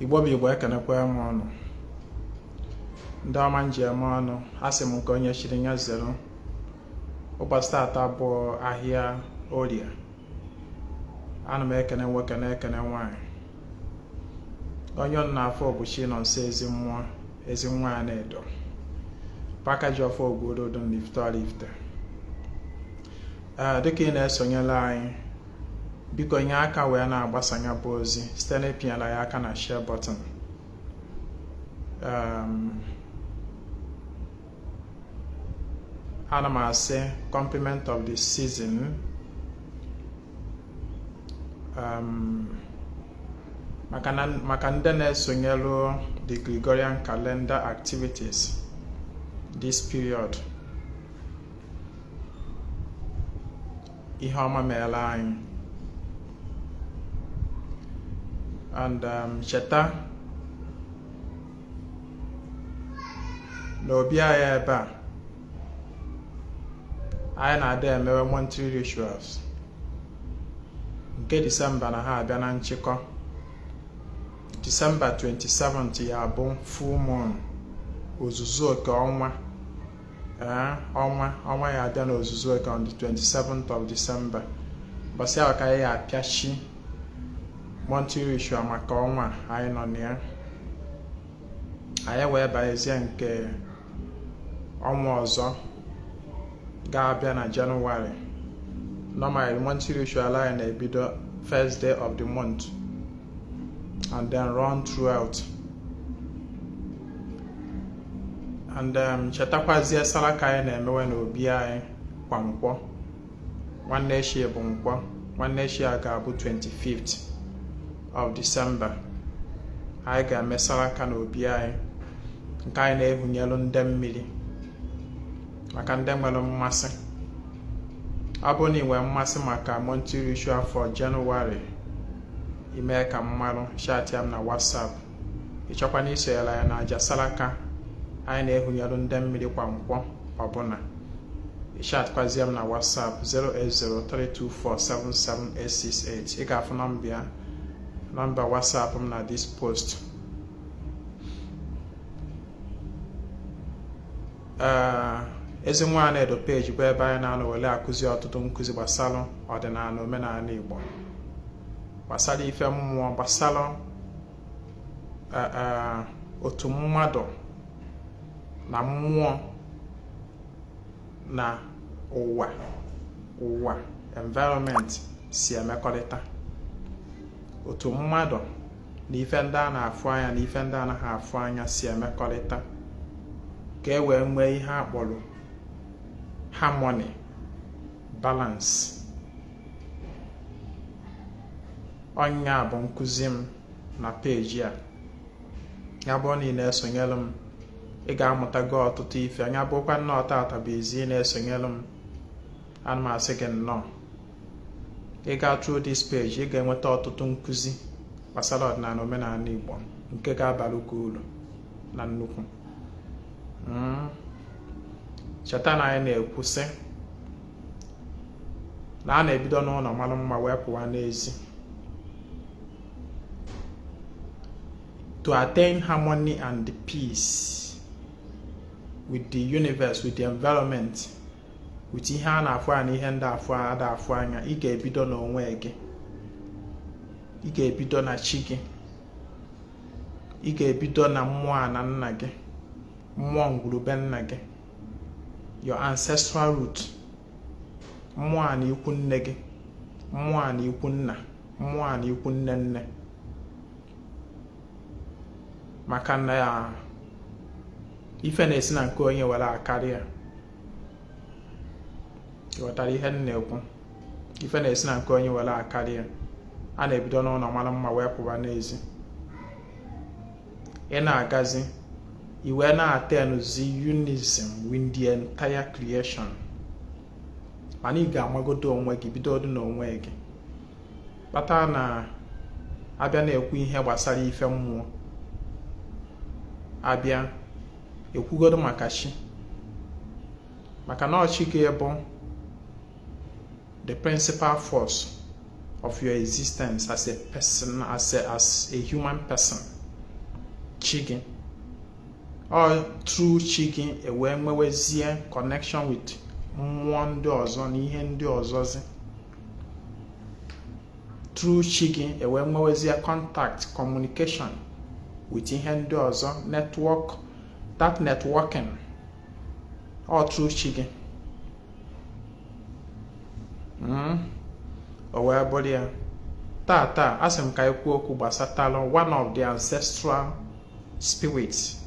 Igbo bụ Igbo, ekenekwa m ụnụ, ndị ọma m ji eme ọnụ. Asị m nke onye chiri ya zere. Ụbọchị taata bụ ahịa Orie. Ana m ekene nwoke na-ekene nwaanyị. Onye ụnụ na-afụ bụ Chinonso Ezi Mmụọ, ezi nwa Anaedo, paka ji ọfọ Ogwurudu n'Ifite Oraifite. Ee, dịka ị na-esonyere anyị, biko nye aka wee na-agbasa ya bụ ozi site na ịpịnyere ya aka na share button. Ana m asị compliment of the season. Maka ndị na-esonyelu the Gregorian calendar activities this period, ihe ọma meela anyị. And cheta na obi anyị ebe a, anyị na-adị emewe monthly rituals nke Disemba na ha abịa na nchịkọ. Disemba 27 ya bụ full moon, ozuzu oke ọnwa. Ee, ọnwa ya abịa n'ozuzu oke on the 27th of December. Mbọsị ahụ ka anyị ya apịachi monthly ritual maka ọnwa anyị nọ na ya. Anyị wee banyezie nke ọnwa ọzọ ga-abịa na Jenụwarị. Normally, monthly ritual anyị na-ebido first day of the month and then run throughout. And chetakwazie saraka anyị na-emewe n'obi anyị kwa nkwọ. Nwanne echi bụ nkwọ, nwanne echi a ga-abụ 25th of December. Anyị ga-eme saraka n'obi anyị nke anyị na-ehunyelu ndị mmiri maka ndị nwere mmasị. Ọ bụrụ na ị nwere mmasị maka monthly ritual for January, i mee ka m marụ, chat ya m na WhatsApp. Ị chọkwana isonyere anyị na aja saraka anyị na-ehunyelu ndị mmiri kwa nkwọ ọbụla, ị chatkwazie m na WhatsApp 08032477868. Ị ga-afụ nọmba ya, nọmba WhatsApp m na this post. Ee, Ezinwa Anaedo page bụ ebe anyị na-anọ wele akụzi ọtụtụ nkụzi gbasara ọdịnala, omenala Igbo, gbasara ife mmụọ, gbasara otu mmadụ na mmụọ na ụwa environment si emekọrịta, otu mmadụ na ife ndị a na-afụ anya na ife ndị anaghị afụ anya si emekọrịta, ka e wee nwee ihe a kpọrọ harmony, balance. Ọ nya bụ nkụzi m na peji a. Ya bụrụ na ị na-esonyere m, ị ga-amụtago ọtụtụ ife. Ya bụrụkwa nnọọ tata bụ izi ị na-esonyere m, ana m asị gị nnọọ. Ị gaa through this page, ị ga-enweta ọtụtụ nkụzi gbasara ọdịnala, omenala Igbo nke ga-abara gị uru na nnukwu. Cheta na anyị na-ekwu sị na a na-ebido n'ụlọ mara mma wee pụwa n'ezi. To attain harmony and peace with the universe, with the environment, with ihe a na-afụ anya na ihe ndị afụ ada afụ anya, ị ga-ebido n'onwe gị, ị ga-ebido na chi gị, ị ga-ebido na mmụọ ana nna gị, mmụọ ngwuru be nna gị, your ancestral root, mmụọ ana ikwu nne gị, mmụọ ana ikwu nna, mmụọ ana ikwu nne nne. Maka na ife na-esi na nke onye were akarị ya. Ghọtara ihe m na-ekwu? Ife na-esi na nke onye were akarị ya. A na-ebido n'ụlọ mara mma wee pụba n'ezi. Ị na-agazi, i wee na-attainzi unison with the entire creation. Mana ị ga-amagodo onwe gị, bido n'onwe gị. Kpata na abịa na-ekwu ihe gbasara ife mmụọ, abịa ekwugodo maka chi, maka na ọ chi gị bụ the principal force of your existence as a person, as a human person. Chi gị. Ọ through chi gị ewee nwewezie connection with mmụọ ndị ọzọ na ihe ndị ọzọzi. Through chi gị ewee nwewezie contact, communication with ihe ndị ọzọ, network, that networking, ọ through chi gị. O wee bụrụ ya, taa taa asị m ka anyị kwuo okwu gbasatara one of the ancestral spirits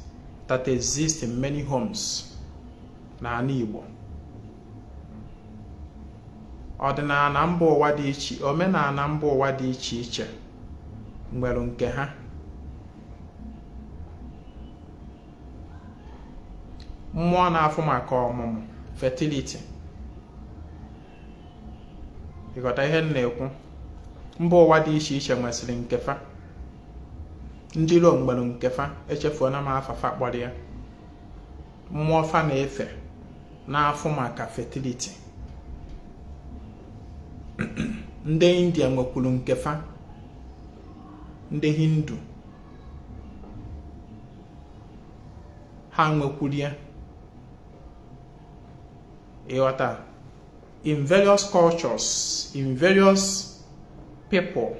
that exist in many homes n'ala Igbo, ọdịnala mba ụwa dị iche, omenala mba ụwa dị iche iche nwere nke ha. Mmụọ na-afụ maka ọmụmụ, fertility. Ịghọta ihe m na-ekwu? Mba ụwa dị iche iche nwesịrị nke fa. Ndị Rom nwere nke fa, echefuona m afa fa kpọrọ ya. Mmụọ fa na-efe na-afụ maka fertility. Ndị India nwekwuru nke fa, ndị Hindu ha nwekwuru ya. Ịghọta? In various cultures, in various people,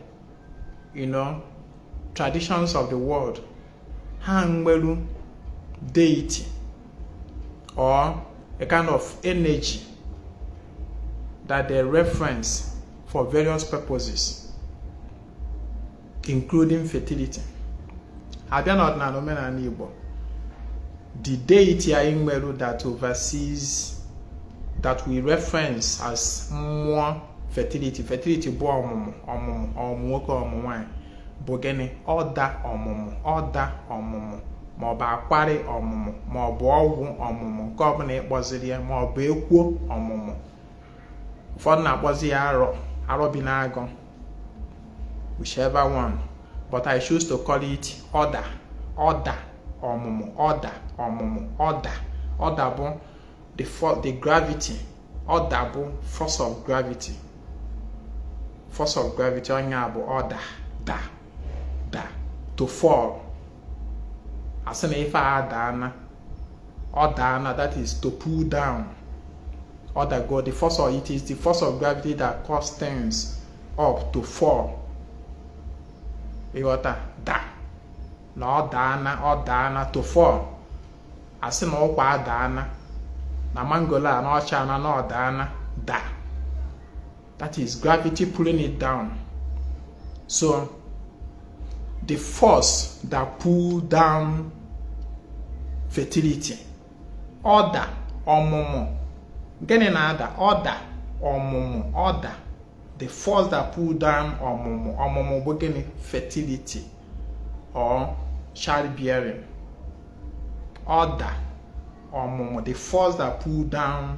traditions of the world, ha nwere deity or a kind of energy that they reference for various purposes, including fertility. Abịa n'ọdịnala omenala Igbo, the deity anyị nwere that oversees, that we reference as mmụọ fertility, fertility bụ ọmụmụ, ọmụmụ, ọmụmụ nwoke, ọmụmụ nwanyị, bụ gịnị? Ọda ọmụmụ, ọda ọmụmụ, maọbụ akwarị ọmụmụ, maọbụ ọgwụ ọmụmụ, nke ọbụla ịkpọziri ya, maọbụ ekwuo ọmụmụ. Ụfọdụ na-akpọzi ya arọ, arọ bi n'agụ, whichever one, but I choose to call it ọda, ọda ọmụmụ, ọda ọmụmụ, ọda. Ọda bụ the gravity, ọda bụ force of gravity, force of gravity. Ọnya bụ ọda, da, da, to fall. Asị na ife a daana, ọ daana, that is to pull down. Ọda go, the force of it is the force of gravity that cause things up to fall. Ịghọta? Da na ọ daana, ọ daana, to fall. Asị na ụkwa adaana, na mangolo a na ọcha na na ọ daana, da, that is gravity pulling it down. So the force that pull down fertility, ọda ọmụmụ, gịnị na-ada? Ọda ọmụmụ, ọda, the force that pull down ọmụmụ. Ọmụmụ bụ gịnị? Fertility or childbearing. Ọda ọmụmụ, the force that pull down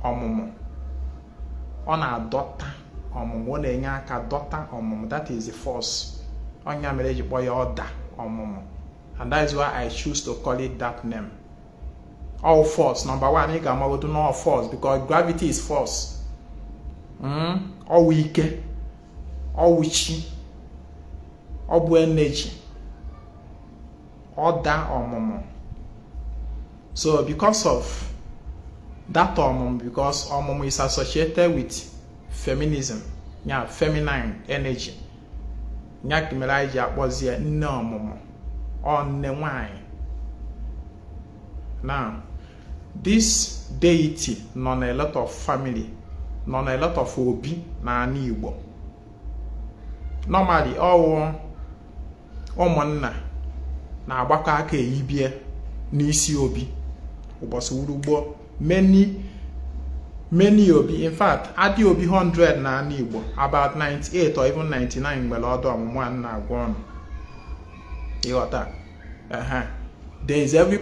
ọmụmụ, ọ na-adọta ọmụmụ, ọ na-enye aka dọta ọmụmụ. That is the force. Ọnya mere eji kpọọ ya ọda ọmụmụ, and that is why I choose to call it that name. All force, number one, ị ga-amagodo na all force, because gravity is force. Ọwụ ike, ọwụ chi, ọ bụ energy, ọda ọmụmụ. So because of that ọmụmụ, because ọmụmụ is associated with feminism, ya feminine energy, ya mere anyị ji akpọzie nne ọmụmụ, ọ nne nwanyị. Now this deity nọ na a lot of family, nọ na a lot of obi na ala Igbo. Normally ọwụ ụmụnna na-agbakọ aka eyibie n'isi obi ụbọchị wuru many many obi. In fact, adị obi 100 na ala Igbo, about 98 or even 99 nwere ọdụ ọmụmụ a na-agwa ọnụ. Ịghọta? Ehe, there is every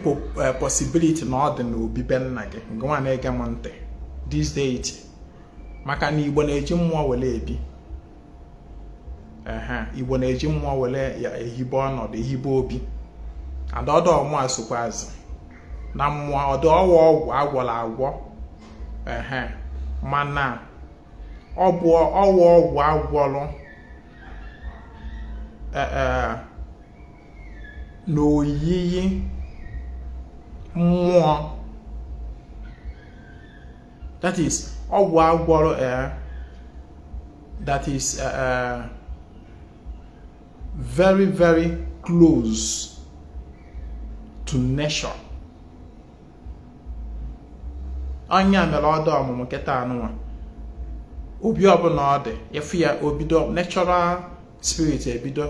possibility na ọ dị n'obi be nna gị nke nwa na-ege m ntị this deity, maka na Igbo na-eji mmụọ were ebi. Ehe, Igbo na-eji mmụọ were ya ehibe ọnọdụ, ehibe obi, and ọdụ ọmụmụ a sokwazi na mmụọ. Ọdụ ọwa ọgwụ agwọrọ agwọ. Ehe, mana ọ bụ ọwa ọgwụ agwọrọ. Ee. N'oyiyi mmụọ, that is ọgwụ agwọrọ, that is very very close to nature. Onye mere ọdụ ọmụmụ kịta anụnwa, obi ọbụla ọ dị efu ya, obido natural spirit ebido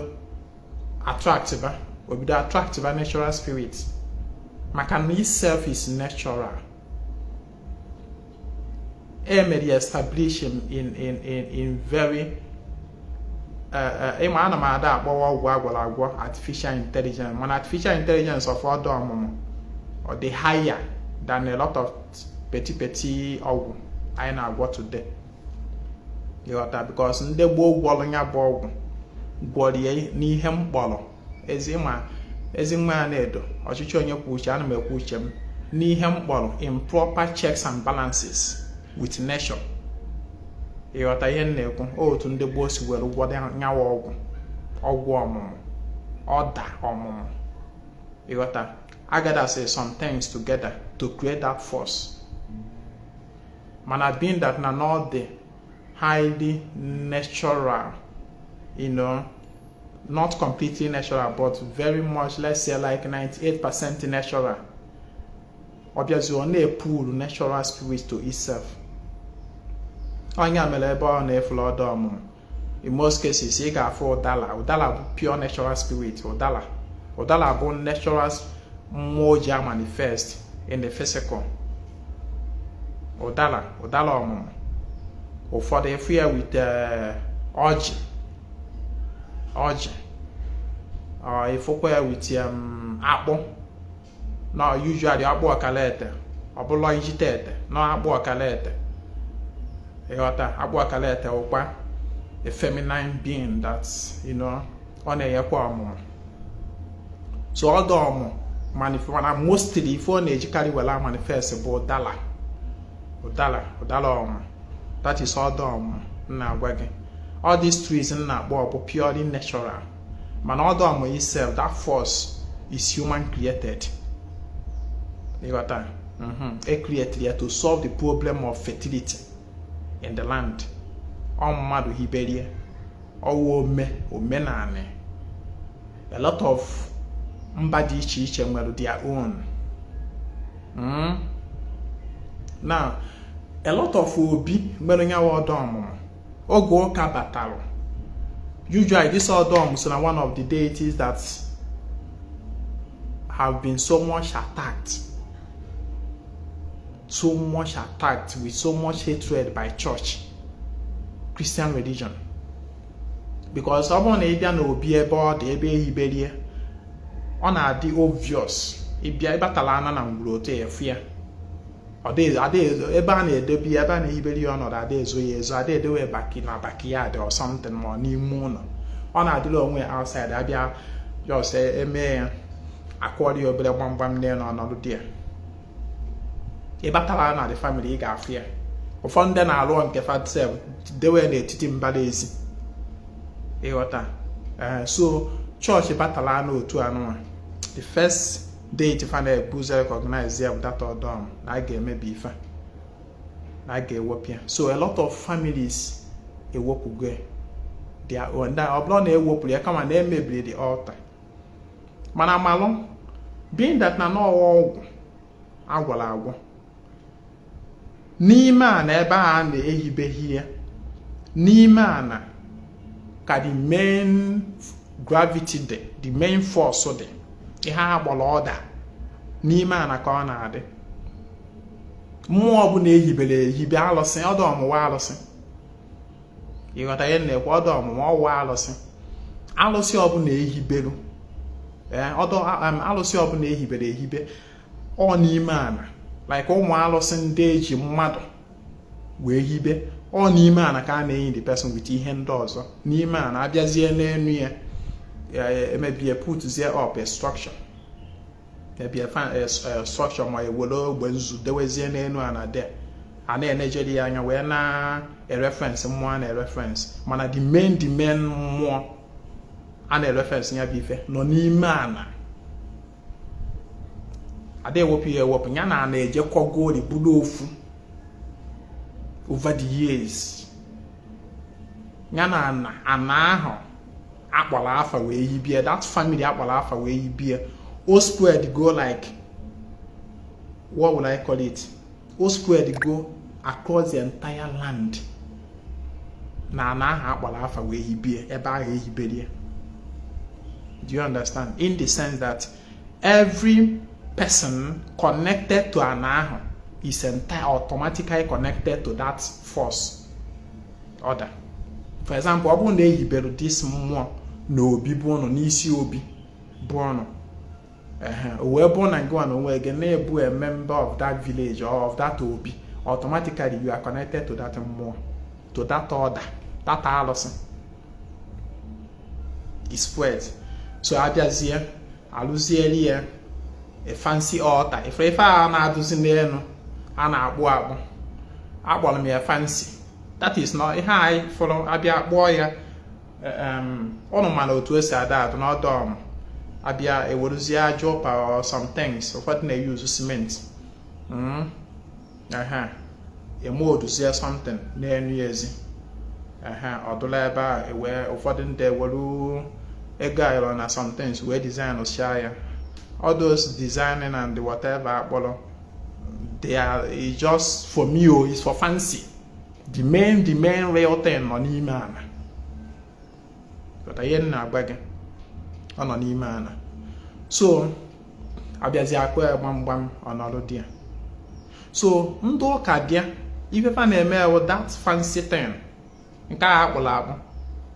attractiva, obido attractiva natural spirit, maka na itself is natural. E mere establish in very ịma ana m ada akpọwa ọgwụ agwọrọ agwọ artificial intelligence, mana artificial intelligence of ọdụ ọmụmụ ọ dị higher than a lot of petty petty ọgwụ anyị na-agwọ today, ịghọta? Because ndị gboo gwọrọ ya bụ ọgwụ, gwọrọ ya n'ihe mkpọrọ ezi ma ezi nwa ya na-edo ọchịchị onye kwuo uche. Ana m ekwu uche m n'ihe mkpọrọ in proper checks and balances with nature, ịghọta ihe m na-ekwu? Otu ndị gboo si were gwọrọ nyawa ọgwụ, ọgwụ ọmụmụ, ọda ọmụmụ, ịghọta? Agadasị some things together to create that force. Mana being that na not the highly natural, not completely natural, but very much, let's say like 98% natural, ọ bịazi ọ na-epull natural spirit to itself. Onye mere ebe ọ na-efulu ọdọ ọmụmụ, in most cases ị ga-afụ ụdala. Ụdala bụ pure natural spirit. Ụdala, ụdala bụ natural mmụọ ji manifest in the physical. Ụdala, ụdala ọmụmụ, ụfọdụ efu ya with ọjị, ọjị ịfụkwa ya with akpụ na usually akpụ ọkala ete, ọbụla ijite ete na akpụ ọkala ete, ịghọta? Akpụ ọkala ete ụkwa a feminine being that ọ na-enyekwa ọmụmụ. So ọdọ ọmụ mana mostly ife ọ na-ejikarị wela manifest bụ ụdala, ụdala, ụdala ọmụ. That is ọdọ ọmụ m na-agwa gị. All these trees m na-akpọ bụ purely natural, mana ọdọ ọmụ itself, that force is human created, ịghọta? E created ya to solve the problem of fertility in the land. Ọ mmadụ hiberie ọwụ ome omenani. A lot of mba dị iche iche nwere their own. Now a lot of obi nwere nyawa ọdọ ọmụmụ oge ụka batara. Usually this ọdọ ọmụmụ so na one of the deities that have been so much attacked, so much attacked with so much hatred by church, Christian religion, because ọ bụrụ na ị bịa n'obi ebe ọ dị, ebe ehiberie, ọ na-adị obvious. Ịbịa ịbatala ana na ngwuru otu efu ya, ọ dị ebe a na-edobe ya, ebe a na-ehibere ya ọnọdụ, ada ezo ya ezo, ada edowe baki na backyard or something ma ọ n'ime ụlọ. Ọ na-adịrị onwe ya outside. Abịa just eme ya, akụọrọ ya obere gbamgbam n'elu, ọnọdụ dị ya. Ịbatara na the family, ị ga-afụ ya. Ụfọdụ ndị na-alụ nke fa sef dewe n'etiti mbara ezi, ịghọta? So chọọchị batara n'otu anụnwa, the first date fa na-ebuzo recognize ya bụ that ọdọm na a ga-emebi ife na a ga-ewepụ ya. So a lot of families ewepụgo their own. Ọ bụrụ na ewepụrụ ya, kama na emebiri the altar. Mana malụ, being that na n'ọwa ọgwụ agwọrọ agwọ n'ime a na ebe a na-ehibeghị ya n'ime ana ka the main gravity dị, the main force dị, ihe a gbọrọ ọda n'ime ana ka ọ na-adị. Mmụọ ọbụla ehibere ehibe, alụsị, ọdụ ọmụwa alụsị, ịghọta ihe na-ekwu? Ọdụ ọmụmụ ọwụ alụsị. Alụsị ọbụla ehiberu, ọdụ alụsị ọbụla ehibere ehibe, ọ n'ime ana, like ụmụ alụsị ndị eji mmadụ wee hibe, ọ n'ime ana ka a na-enyi the person with ihe ndị ọzọ n'ime ana. Abịazie n'enu ya, emebie, putzie up a structure, mebie structure, ma ewere ogbe nzu dewezie n'enu ana de a na-enejeri ya anya wee na-ereference mmụọ a na-ereference. Mana the main mmụọ a na-ereference ya bụ ife nọ n'ime ana. Ada ewepụ ya ewepụ. Ya na ana ejekọgo ori bụrụ ofu over the years. Ya na ana, ana ahụ akpọrọ afa wee yibie, that family akpọrọ afa wee yibie, o spread go like, what will I call it, o spread go across the entire land na ana ahụ akpọrọ afa wee yibie, ebe ahụ ehiberie. Do you understand? In the sense that every person connected to ana ahụ is entire automatically connected to that force order. For example, ọ bụrụ na ehibere this mmụọ na obi bụ ụnụ n'isi obi bụ ụnụ, o wee bụrụ na gịnwa na onwe gị na-ebu a member of that village or of that obi, automatically you are connected to that mmụọ, to that order, that alụsị is spread. So abịazie alụzieli ya a fancy altar. Ife a na-adụzi n'elu a na-akpụ akpụ, akpọrọ m ya fancy. That is not ihe anyị fụrụ. Abịa kpụọ ya, ụnụ mana otu esi ada adụ n'ọdọm, abịa eweruzie aja ụpa or some things. Ụfọdụ na-use cement, emoduzie something n'enu ya ezi, ọdụla ebe a ewee. Ụfọdụ ndị eweru ego ayọrọ na some things wee design sia ya. All those designing and whatever akpọrọ, they are, it's just for me o, it's for fancy. The main real thing nọ n'ime ana. But ihe m na-agba gị, ọ nọ n'ime ana. So abịazi akụ ya gbamgbam, ọnọdụ dị ya. So ndị ụka bịa, ifefa na-eme ewu that fancy thing nke a akpụrụ akpụ,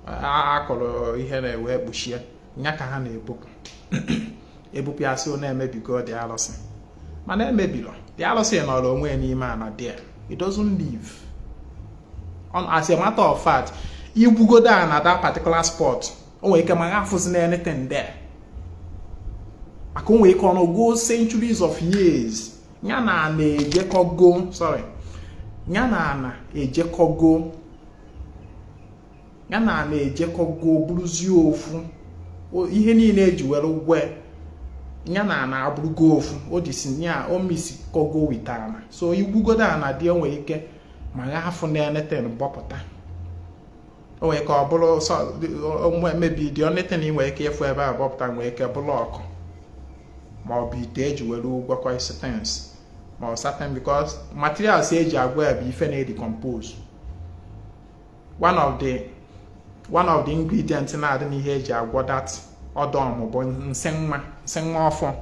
akụrụ ihe na-ewe kpuchie ya, ka ha na-ebupụ ebupụ ya, sị na-emebigo dị alụsị. Mana emebilo dị alụsị, nọrọ onwe ya n'ime ana there. It doesn't live on. As a matter of fact, igwugodo a na that particular spot, o nwere ike ma afụzi na anything there, maka o nwere ike ọ go centuries of years, ya na ana ejekọgo, sorry, ya na ana ejekọgo, ya na ana ejekọgo bụrụzie ofu. Ihe niile eji were gwe ya na ana abụrụgo ofu. O disi ya, o misikọgo with ana. So igwugodo ana dị, o nwere ike ma ya afụ na anything bọpụta. O nwere ike ọ bụrụ maybe the only thing ị nwere ike ịfụ ebe a bọpụta nwere ike bụrụ ọkụ, ma ọ bụ ite eji were gwakọ isi things, ma ọ certain, because materials eji agwa ya bụ ife na-decompose. One of the ingredients na-adị n'ihe eji agwọ that ọdọm bụ nsị nwa, nsị nwa ọfọ.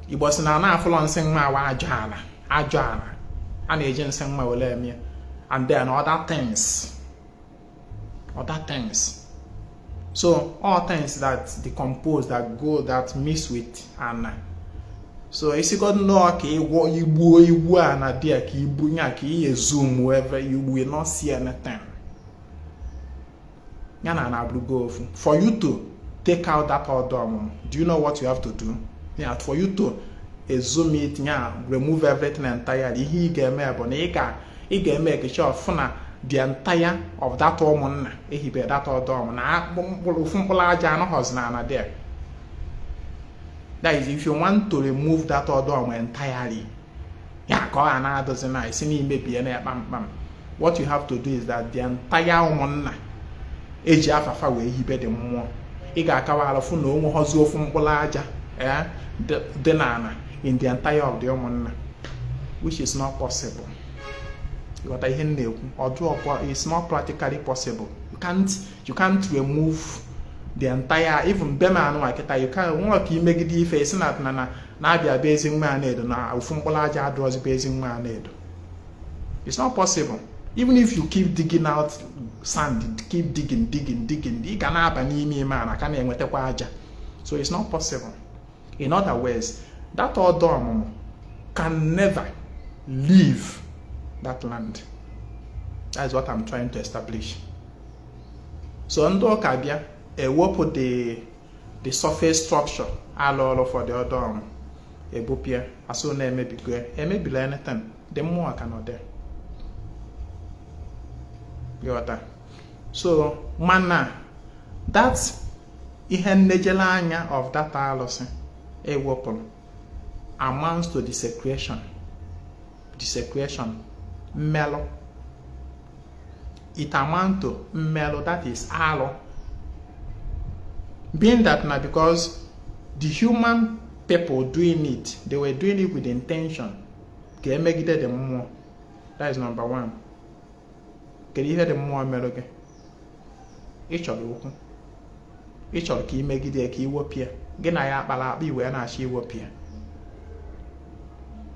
Igbo si na na-afụlọ nsị nwa awa ajọ ala, ajọ ala. A na-eji nsị nwa were eme, and then other things, other things. So all things that decompose, that go, that mix with ana. So isigodo nnọọ ka ịgwọ igbuo igbu ana dị ya, ka igbu ya, ka ị zoom ebe, you will not see anything. Ya na abụrụgo ofu. For you to take out that ọdọ ọmụmụ, do you know what you have to do? Yeah, for you to zoom it, ya remove everything entirely, ihe ị ga-eme bụ na ị ga-eme ekecha ọfụ na the entire of that ụmụnna ehibe that ọdọ ọmụ na ofu mkpụrụ aja anọghọzi na ana there. That is if you want to remove that ọdọ ọmụ entirely, ya ka ọ ga na-adọzi na esi n'imebie na ya kpamkpam. What you have to do is that the entire ụmụnna eji afafa wee hibe dị mmụọ, ị ga-akawa arụ fụ na o nweghọzi ofu mkpụrụ aja dị n'ala in the entire of the ụmụnna, which is not possible. Ịghọta ihe m na-ekwu? Ọdụ, it's not practically possible. You can't remove the entire, even be m anụ kịta, you can nwa ka imegide ife isi na na-abịa be ezi nwa na-edo na ofu mkpụrụ aja adụrọzi be ezi nwa na-edo. It's not possible. Even if you keep digging out sand, keep digging, digging, digging, ị ga na-aba n'ime ime ana ka na-enwetakwa aja. So it's not possible. In other words, that ọdọ ọmụmụ can never leave that land. That's what I'm trying to establish. So ndị ụka bịa ewepụ the surface structure alụ ọrụ for the ọdọ ọmụmụ, ebupịa, asụ na-emebigo ya. Emebila anything. The mmụọ ka nọ there. Ghọta? So mana that ihe nnejele anya of that alụsị ewepụrụ amounts to desecration. Desecration, mmelụ. It amounts to mmelụ, that is alụ. Being that now, because the human people doing it, they were doing it with intention ka emegide the mmụọ. That is number one. Kedu ihe dị mmụọ merụ gị? Ị chọrọ okwu, ị chọrọ ka imegide ya, ka iwepụ ya. Gị na ya akpara akpa, iwe na-achọ iwepụ ya.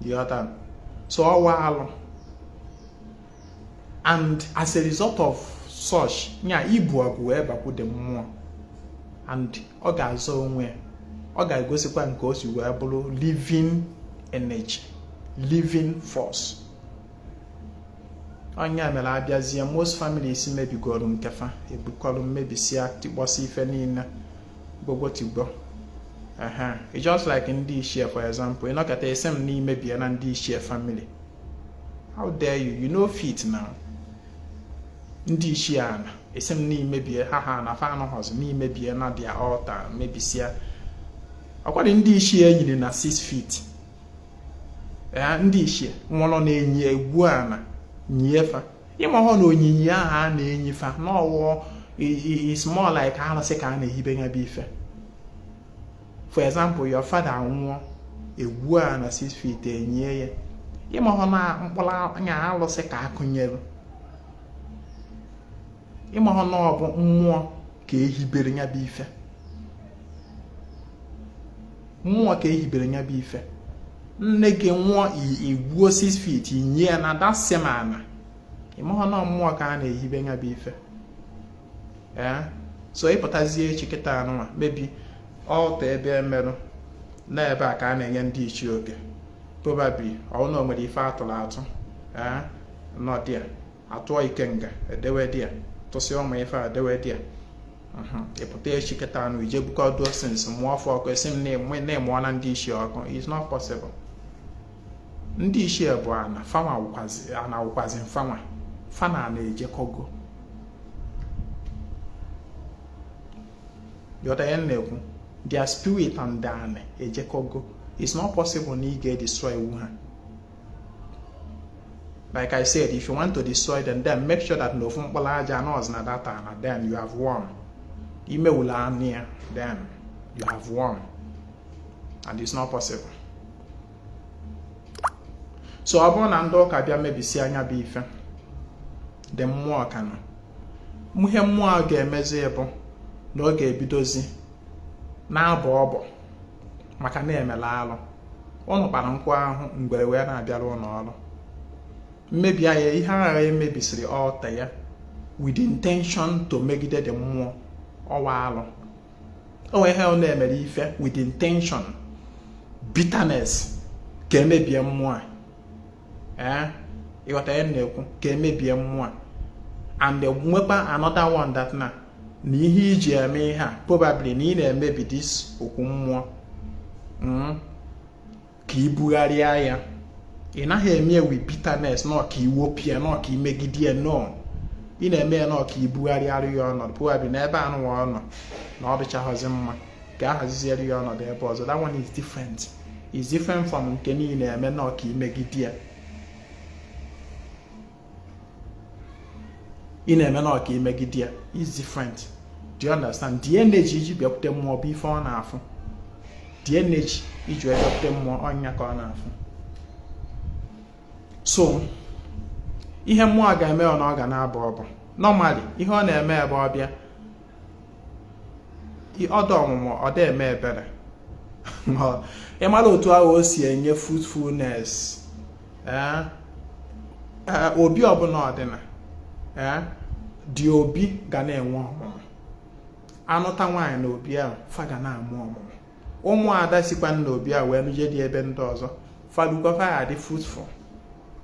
Ịghọta? So ọwa alụ, and as a result of such nya ibu ọgụ wee bakwude mmụọ, and ọ ga-azọ onwe ya, ọ ga-egosikwa nke o si wee bụrụ living energy, living force. Onye mere abịazie, most families mebigoro nkefa, ebukọrọ mmebisi, tikpọsị ife niile, gbogbo tigbo. Ehe, just like ndị ichie, for example, ịnọkọta esi m n'imebie na ndị ichie family. How dare you? You no fit now. Ndị ichie ana esi m n'imebie ha, ha na fa anọghọzi n'imebie na their altar, mebisia. Ọkwadị ndị ichie enyiri na 6 feet. Ee, ndị ichie nwụrụ na-enyi egwu ana nyie fa. Ịmahụ na onyinye ahụ a na-enyi fa n'ọwụ is more like arụsị ka a na-ehibe ya bụ ife. For example, your father nwụọ, egwu a na 6 feet, enyie ya. Ịmahụ na mkpụrụ anya alụsị ka akụnyere. Ịmahụ na ọ bụ mmụọ ka ehibere ya bụ ife, mmụọ ka ehibere ya bụ ife. Nne gị nwụọ, igwuo 6 feet, inye ya na that same ana. Ịmahụ na mmụọ ka a na-ehibe ya bụ ife. Ee, so ịpụtazie echi kịta anụnwa mebi altar ebe emerụ na ebe a ka a na-enye ndị ichie oge, probably ọ na o nwere ife atụrụ atụ, ee, nọ dị ya, atụọ ikenga, edewe dị ya, tụsị ụmụ ife a, dewe dị ya. Ịpụta echi kịta anụ, ije bukọ dosins, mụọ ọfụ ọkụ, esi m na-emụọ na ndị ichie ọkụ. It's not possible. Ndị ichie bụ ana fanwa, wụkwazi ana, wụkwazi mfanwa fana na-ejekọgo. Ghọta ihe m na-ekwu? Their spirit and their ana ejekọgo. It's not possible na ị ga-destroy iwu ha. Like I said, if you want to destroy them, then make sure that n'ofu mkpụrụ aja nọọsụ na data na, then you have won. Imewula anụ ya, then you have won, and it's not possible. So ọ bụrụ na ndị ụka bịa mebisi anya bụ ife dị, mmụọ ka nọ. Ihe mmụọ ga-emezi bụ na ọ ga-ebidozi na-abọ ọbọ maka na emela alụ. Ụnụ kpara nkụ ahụ, ngwere wee na-abịara ụlọ ọrụ mmebi anya. Ihe agha emebisiri altar ya with the intention to megide the mmụọ, ọwa alụ. O nwere ihe ọ na-emere ife with the intention, bitterness, ka emebie mmụọ a. Ee, ịghọta ihe m na-ekwu? Ka emebie mmụọ a. And nwekwa another one, that na ihe iji eme ihe a, probably na ị na-emebi this okwu mmụọ, ka ị bugharịa ya. Ị naghị eme ya with bitterness nọ ka iwopụ ya, nọ ka imegide ya. No, ị na-eme ya nọ ka ibugharịarị ya ọnọdụ, probably na ebe anụnwa ọ nọ na ọ dịchaghọzi mma, ka a haziziere ya ọnọdụ ebe ọzọ. That one is different, is different from nke niile eme nọ ka imegide ya. Ị na-eme nọ ka imegide ya is different. Do you understand? The energy iji bịakwute mmụọ bụ ife ọ na-afụ. The energy iji wee bịakwute mmụọ, ọnya ka ọ na-afụ. So ihe mmụọ ga-eme ọ na ọ ga na-abụ ọbụ. Normally, ihe ọ na-eme ebe ọ bịa ọdọ ọmụmụ, ọ da eme ebere. Ị mara otu ahụ o si enye fruitfulness. Ee, obi ọbụla ọdịna, ee, dị obi ga na-enwe ọmụmụ. Anụta nwaanyị na obi ahụ, fa ga na-amụ ọmụmụ. Ụmụada sikwa na obi a wee nuje dị ebe ndị ọzọ, fadukwa, fa ya adị fruitful.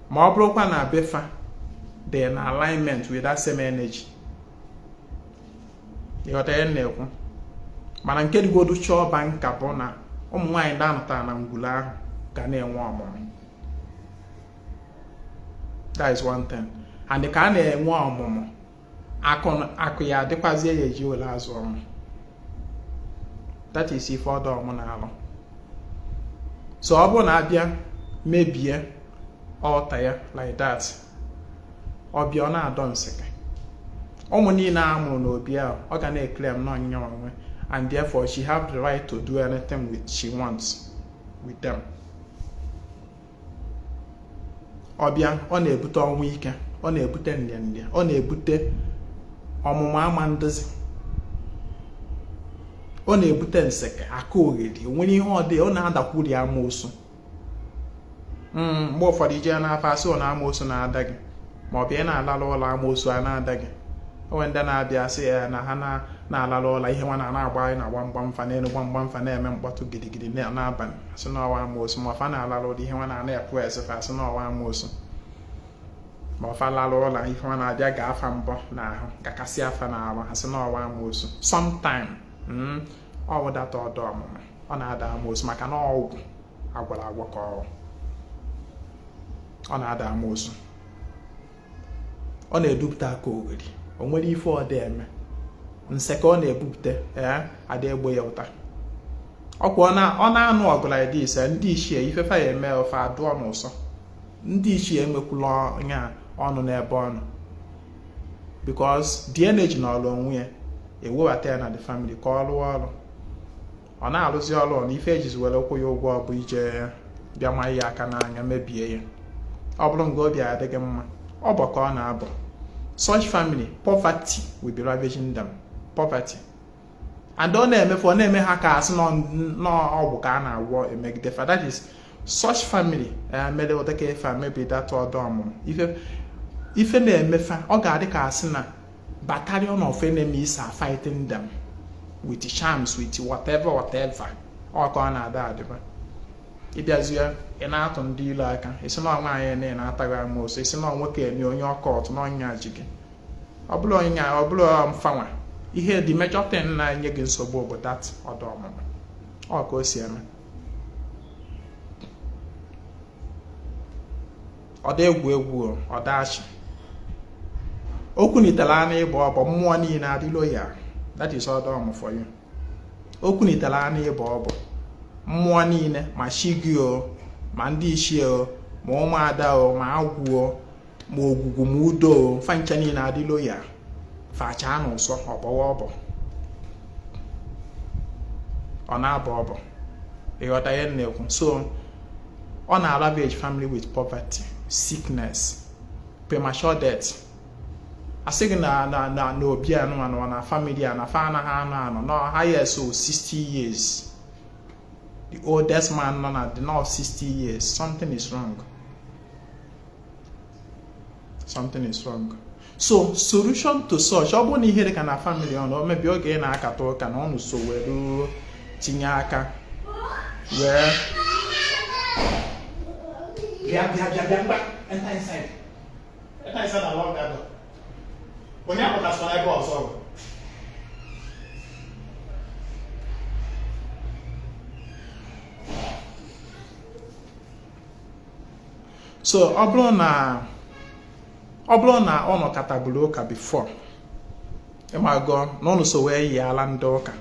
Ma ọ bụrụkwa na befa dị na alignment with that same energy. Ịghọta ihe m na-ekwu? Mana nke dịgodu chọọ nka bụ na ụmụ nwaanyị ndị anụtara na ngwulu ahụ ga na-enwe ọmụmụ. That is one thing. And ka a na-enwe ọmụmụ, akụ akụ ya adịkwazie, ya eji were azụ ọmụ. That is ife ọdọ ọmụ na-alụ. So ọ bụrụ na abịa mebie altar ya like that, ọbịa ọ na-adọ nsịka ụmụ niile a mụrụ n'obi ahụ, ọ ga na-eclaim na onyinye onwe, and therefore she have the right to do anything with she wants with them. Ọbịa ọ na-ebute ọnwụ ike, ọ na-ebute nrịanrịa, ọ na-ebute ọmụmụ ama ndozi, ọ na-ebute nseke aka ogheri, nwere ihe ọ dị, ọ na-adakwuri amoosu. Mgbe ụfọdụ ijee n'afọ asị ọ na amoosu na-ada gị, ma ọ bụ ị na-alala ụlọ amoosu a na-ada gị. Onwe ndị na-abịa sị ya na ha na-alala ụlọ ihe nwa na-agba anyị na gbamgbam mfa n'elu gbamgbam mfa na-eme mkpọtụ gidigidi n'abalị, asị n'ọwa amoosu. Ma ọfa na-alala ụlọ ihe nwa na-ana-ekwu esefe, asị n'ọwa amoosu. Ma ọfa lala ụlọ ihe nwa na-abịa ga afa mbọ n'ahụ gakasị afa n'ahụ, asị n'ọwa amoosu. Sometime ọ wụdata ọdọ ọmụmụ, ọ na-ada amoosu maka na ọgwụ agwara agwọ ka ọ na-ada amoosu. Ọ na-edupụta aka ogheri, o nwere ife ọ dị eme nseke ọ na-ebupụta ee ada egbo ya ụta. Ọkwa ọ na-anụ ọgụ like this, ndị ichie ifefa ya eme ofe adụọ n'ụsọ. Ndị ichie enwekwula onye ọnụ n'ebe ọnụ, because the energy n'ọrụ onwe ya ewebata ya na the family ka ọ rụọ ọrụ. Ọ na-arụzi ọrụ na ife ejizi were kwụ ya ụgwọ bụ ije bịa ma ya aka n'anya mebie ya. Ọ bụrụ nga obi adịghị mma, ọ bụ ka ọ na-abụ. Such family, poverty will be ravaging them, poverty. And ọ na-emefu, ọ na-eme ha ka asị n'ọgwụ ka a na-agwọ emegide fa. That is such family mere ụdịka ife a mebi data ọdọ ọmụmụ ife na-emefa. Ọ ga-adị ka asị na battalion of enemies are fighting them with charms, with whatever whatever. Ọ ka ọ na-ada adịba. Ịbịazie ị na-atụ ndị ilu aka, isi na nwaanyị na ị na-ataghị amoosu, isi na nwoke eme onye ọkọt n'ọnya ji gị, ọ bụrụ onye, ọ bụrụ mfanwa. Ihe the major thing na-enye gị nsogbu bụ that ọdọ ọmụmụ. Ọ ka o si eme. Ọ dị egwu egwu, ọ dachi okwu nitere anụ ịbụ ọbọ mmụọ niile adịlo ya. That is ọdọ ọmụ for you. Okwu nitere anụ ịbụ ọbọ mmụọ niile, ma chi gị o, ma ndị ichie o, ma ụmụada o, ma agwụ o, ma ogwugwu, ma udo o, fancha niile adịlo ya, fachaa n'ụsọ ọbọwa ọbọ, ọ na-abọ ọbọ. Ịghọta ihe m na-ekwu? So ọ na-ravage family with poverty, sickness, premature death. Asị gị na na na na obi anụmanụ na family a na fa anaghị anọ anọ no highest o 60 years, the oldest man nọ na the north 60 years. Something is wrong, something is wrong. So solution to such, ọ bụrụ na ihe dị ka na family ọ na o mebi oge ị na-akata ụka na ọnụ so were tinye aka wee bịa bịa bịa bịa mgba. Enter inside, enter inside and lock that door. Onye apụtasịla ebe ọzọ bụ so ọ bụrụ na ọ nọkataburu ụka before, ịmago na ụnụ so wee yiala ndị ụka,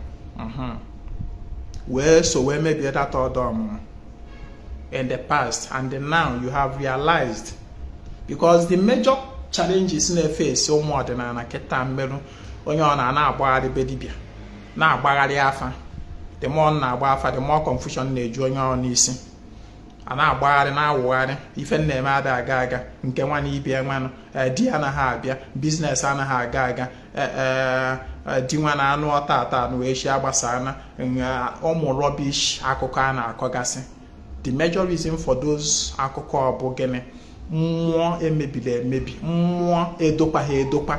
wee so wee mebie data ọdọ ọmụmụ in the past, and now you have realized, because the major challenges na-efesi ụmụ ọdịnala kịta mmerụ onye ọ na na-agbagharị be dibịa, na-agbagharị afa, the more na-agba afa, the more confusion na-eju onye ọ n'isi. A na-agbagharị na-awụgharị ife na-eme ada aga aga nke nwa na ibie nwanụ di anaghị abịa, business anaghị aga aga, di nwa na anụ ọta ata na wee chi agbasana ụmụ rubbish akụkọ a na-akọgasị. The major reason for those akụkọ bụ gịnị? Mmụọ emebiri emebi, mmụọ edokwaghị edokwa,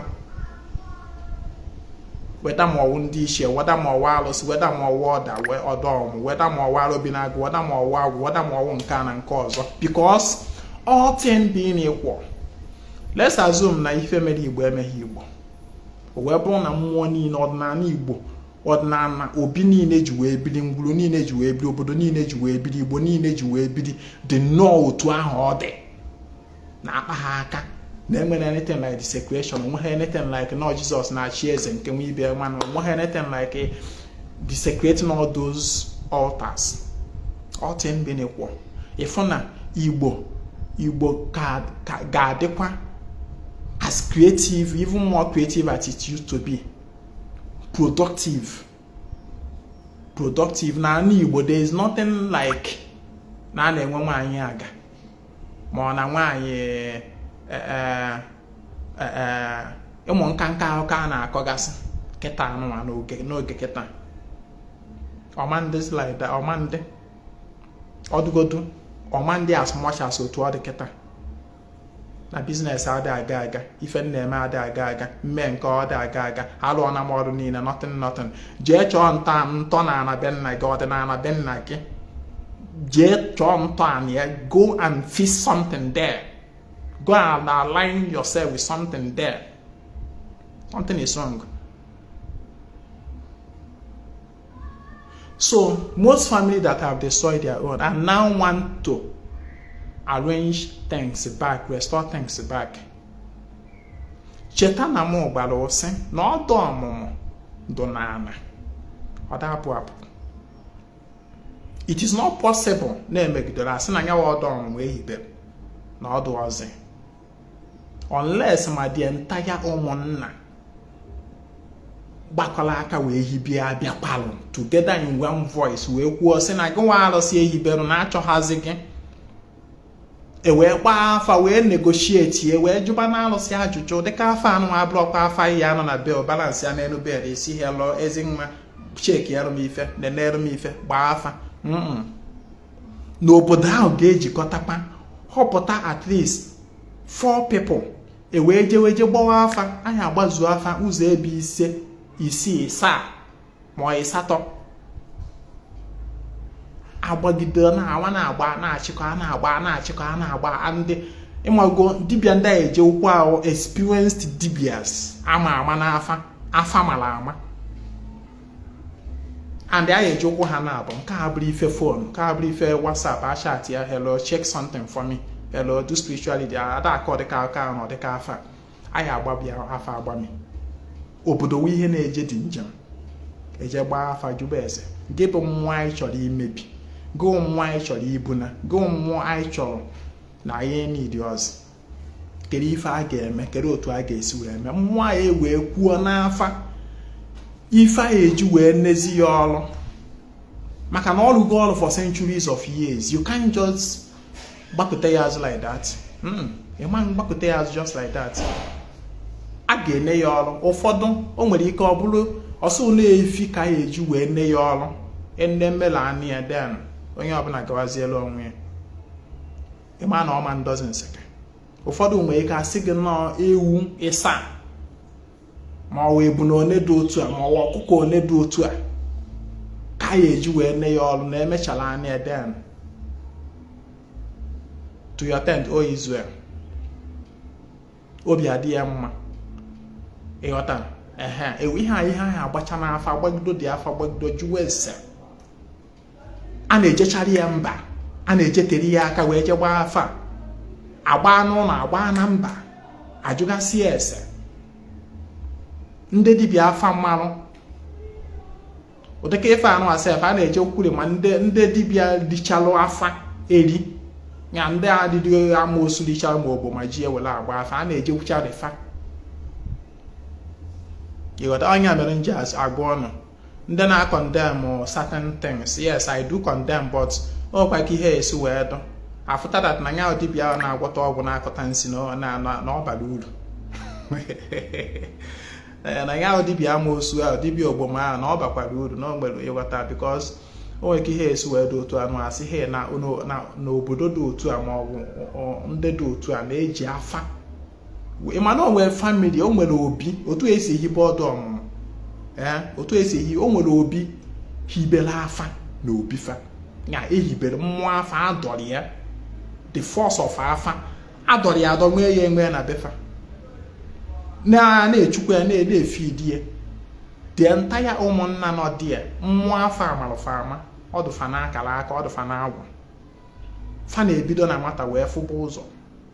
weda ma ọwụ ndị ichie, weda ma ọwụ alụsị, weda ma ọwụ ọda ọdọ ọmụ, weda ma ọwụ arụbi na-agụ, weda ma ọwụ agwụ, weda ma ọwụ nke a na nke ọzọ. Because all thing being equal, let's assume na ife mere Igbo emeghị Igbo, o wee bụrụ na mmụọ niile, ọdịnala Igbo, ọdịnala obi niile ji wee biri, ngwuru niile ji wee biri, obodo niile ji wee biri, Igbo niile ji wee biri, dị nnọọ otu ahụ ọ dị na-akpa ha aka na enwere anything like desecration, onweghị anything like no Jizọs na-achị eze nke nwa ibe nwa, na onweghị anything like desecrating all those altars. All things being equal, ịfụ na Igbo ka ga-adịkwa as creative, even more creative as it used to be, productive. Na ala Igbo, there is nothing like na a na-enwe nwaanyị aga, ma ọ na nwaanyị ụmụ nka nka akụkọ a na-akọgasị kịta anụnwa n'oge kịta. Ọmandị like that, ọmandị ọdụgodu, ọmandị as much as otu ọ dị kịta na business adị aga aga, ife m na-eme adị aga aga, mme nke ọ dị aga aga, alụọ na m ọrụ niile, nothing, nothing. Jee chọọ nta ntọ na ana be nna gị, ọdịnala be nna gị, jee chọọ ntọ ana ya. Go and fix something there. Go and align yourself with something there. Something is wrong. So most family that have destroyed their own and now want to arrange things back, restore things back, cheta na m gbara ụsị na ọdụ ọmụmụ dụ n'ala, ọ dapụ apụ. It is not possible na-emegidere asị na nyawa ọdụ ọmụmụ ehibere na ọdụ ọzọ, unless ma the entire ụmụnna gbakọrọ aka wee hibie, abịakwalụ together in one voice wee kwuo sị na gịnwa arụsị ehiberụ na achọghazi gị. E wee gbaa afa, wee negotiate ye, wee jụba na arụsị ajụjụ dịka afa anụ abụrọkwa afa ihe anọ na bel balance ya n'elu bed esi hello, ezi nwa, cheki eru m ife, nenere m ife, gbaa afa. N'obodo ahụ ga-ejikọtakwa họpụta at least four people, e wee jewe je gbawa afa. Anyị agbazuo afa ụzọ ebe 5, 6, 7 ma ọ 8, agbagide na awa na-agba na-achịkọ, a na-agba na-achịkọ, a na-agba ndị ịmago dibịa ndị a eje ụkwụ ahụ, experienced dibias ama ama n'afa, afa mara ama, and a eji ụkwụ ha na-abụ. Nke a bụrụ ife phone, nke a bụrụ ife WhatsApp a chat ya, "Hello, check something for me. Hello, do spirituality." Ada akọ dịka aka ahụ dịka afa anyị agbabịa afa agbami obodo wụ ihe na-eje dị njem eje gbaa afa, jụba eze gị bụ mmụọ anyị chọrọ imebi, gị mmụọ anyị chọrọ ibuna, gị mmụọ anyị chọrọ na anyị nidi ọzọ, kedu ife a ga-eme, kedu otu a ga-esi wee mee? Mmụọ anyị wee kwuo n'afa ife a eji wee nezi ya ọrụ, maka na ọrụgo ọrụ for centuries of years. You can't just gbakọta ya azụ like that. Ịma mgbakọta ya azụ just like that. A ga-ene ya ọrụ. Ụfọdụ o nwere ike ọ bụrụ ọsọ ụlọ efi ka a eji wee ne ya ọrụ, ene mmela anị ya, then onye ọbụla gawaziela onwe ya. Ịma na ọma ndozi nsịka. Ụfọdụ nwere ike asị gị nnọọ ewu ịsa, ma ọ wee bụ na one dị otu a, ma ọ ọkụkọ one dị otu a ka a eji wee ne ya ọrụ na emechala anya ya, then to your tent, O Israel. Obi adị ya mma. Ịghọta? Ehe, ewu ihe a, ihe ahụ agbacha n'afa, agbagido dị afa, gbagido, jụwa ese, a na-ejechara ya mba, a na-ejetere ya aka wee je gbaa afa, agba n'ụlọ, agba na mba, ajụgasị ya ese ndị dibịa afa mmanụ ụdịka ife anụ asef a na-eje kwuri, ma ndị dibịa richalụ afa eri ya, ndị adịdị amoosu richara ma ogbo ma ji ewere agba afa, a na-eje kwuchara fa. Ịghọta? Ọnya mere nji agwa ọnụ ndị na-condemn certain things. Yes, I do condemn, but ọkwa ka ihe esi wee dụ afụta that na nya dibịa ahụ na-agwọta ọgwụ, na-akọta nsị na ọ bara uru na ya dibịa amoosu ahụ, dibịa ogboma ahụ, na ọ bakwara uru na o nwere. Ịghọta? Because o nwere ike ihe esi wee dị otu anụ asị he na n'obodo dị otu a, ma ọ bụ ndị dị otu a na-eji afa. Ịma na o nwere family, o nwere obi, otu esi ehibe ọdụ ọmụmụ, ee, otu esi ehi, o nwere obi hibere afa na obi fa ya ehibere mmụọ afa, adọrọ ya, the force of afa adọrọ ya adọ, nwee ya enwe na befa na-echukwa ya, na-efe idi ya. The entire ụmụnna nọ dị ya, mmụọ afa amalụfa ama, ọdụfa na akara aka, ọdụfa na agwụ fa na-ebido na nwata wee fụba ụzọ,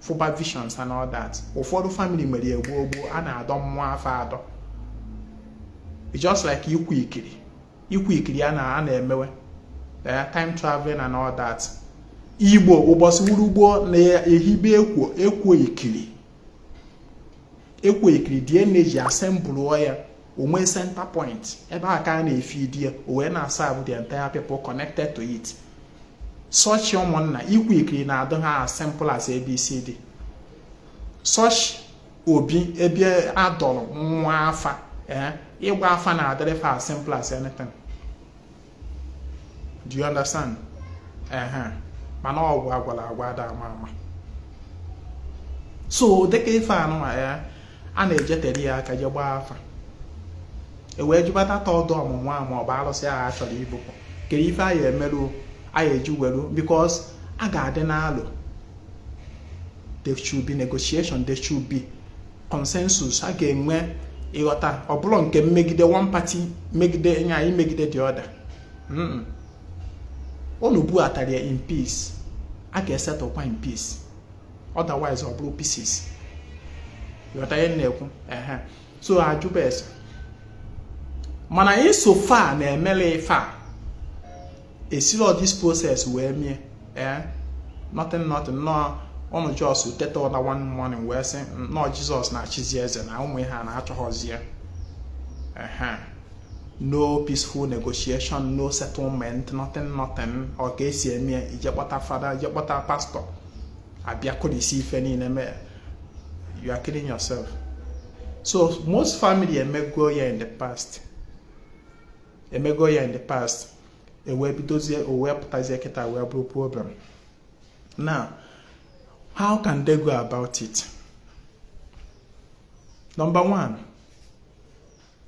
fụba visions and all that. Ụfọdụ family nwere egbo gboo a na-adọ mmụọ afa adọ. It's just like ikwu ikiri, ikwu ikiri a na-emewe. Time traveling and all that. Igbo ụbọchị wuru gboo na-ehibe ekwo, ekwo ikiri, ekwo ikiri. The energy assemble ya onwe center point ebe a ka a na-efi ya, o wee na-serve the entire people connected to it. Such ụmụnna ikwu ikiri na-adụ ha as simple as ABCD. Such obi ebe adọrọ nwa afa, ịgba afa na-adịrị fa as simple as anything. Do you understand? Ehe, mana ọgwụ agwara agwa ada ama ama. So dịka ife anụnwa ya a na-ejetere ya aka je gbaa afa, e wee jụbata ọdụ ọmụmụ a ma ọ bụ arụsị ahụ a chọrọ ibupụ, kedu ife a ya emerụ a ya eji weru, because a ga-adị n'alụ. There should be negotiation, there should be consensus. A ga-enwe ịghọta, ọ bụrụ nke mmegide one party megide nya imegide the other. Unu buatara ya in peace, a ga-esetụkwa in peace. Otherwise ọ bụrụ pieces. Ịghọta ihe m na-ekwu? Ehe, so ajụba ese. Mana insofar na-emele ife a esiro this process wee mie, nothing, nothing, nọ ụnụ just teta ụra one morning wee sị nnọọ Jizọs na-achịzi eze na ụmụ ihe a na-achọghọzie. Ehe, no peaceful negotiation, no settlement, nothing, nothing. Ọ ka esi eme ya, ije kpọta fada, ije kpọta pastọ, abịa kụrisi ife niile mee. You are killing yourself. So most family emego ya in the past, emego ya in the past, ewee bidozie, o wee pụtazie kịta wee bụrụ problem. Now, how can they go about it? Number one,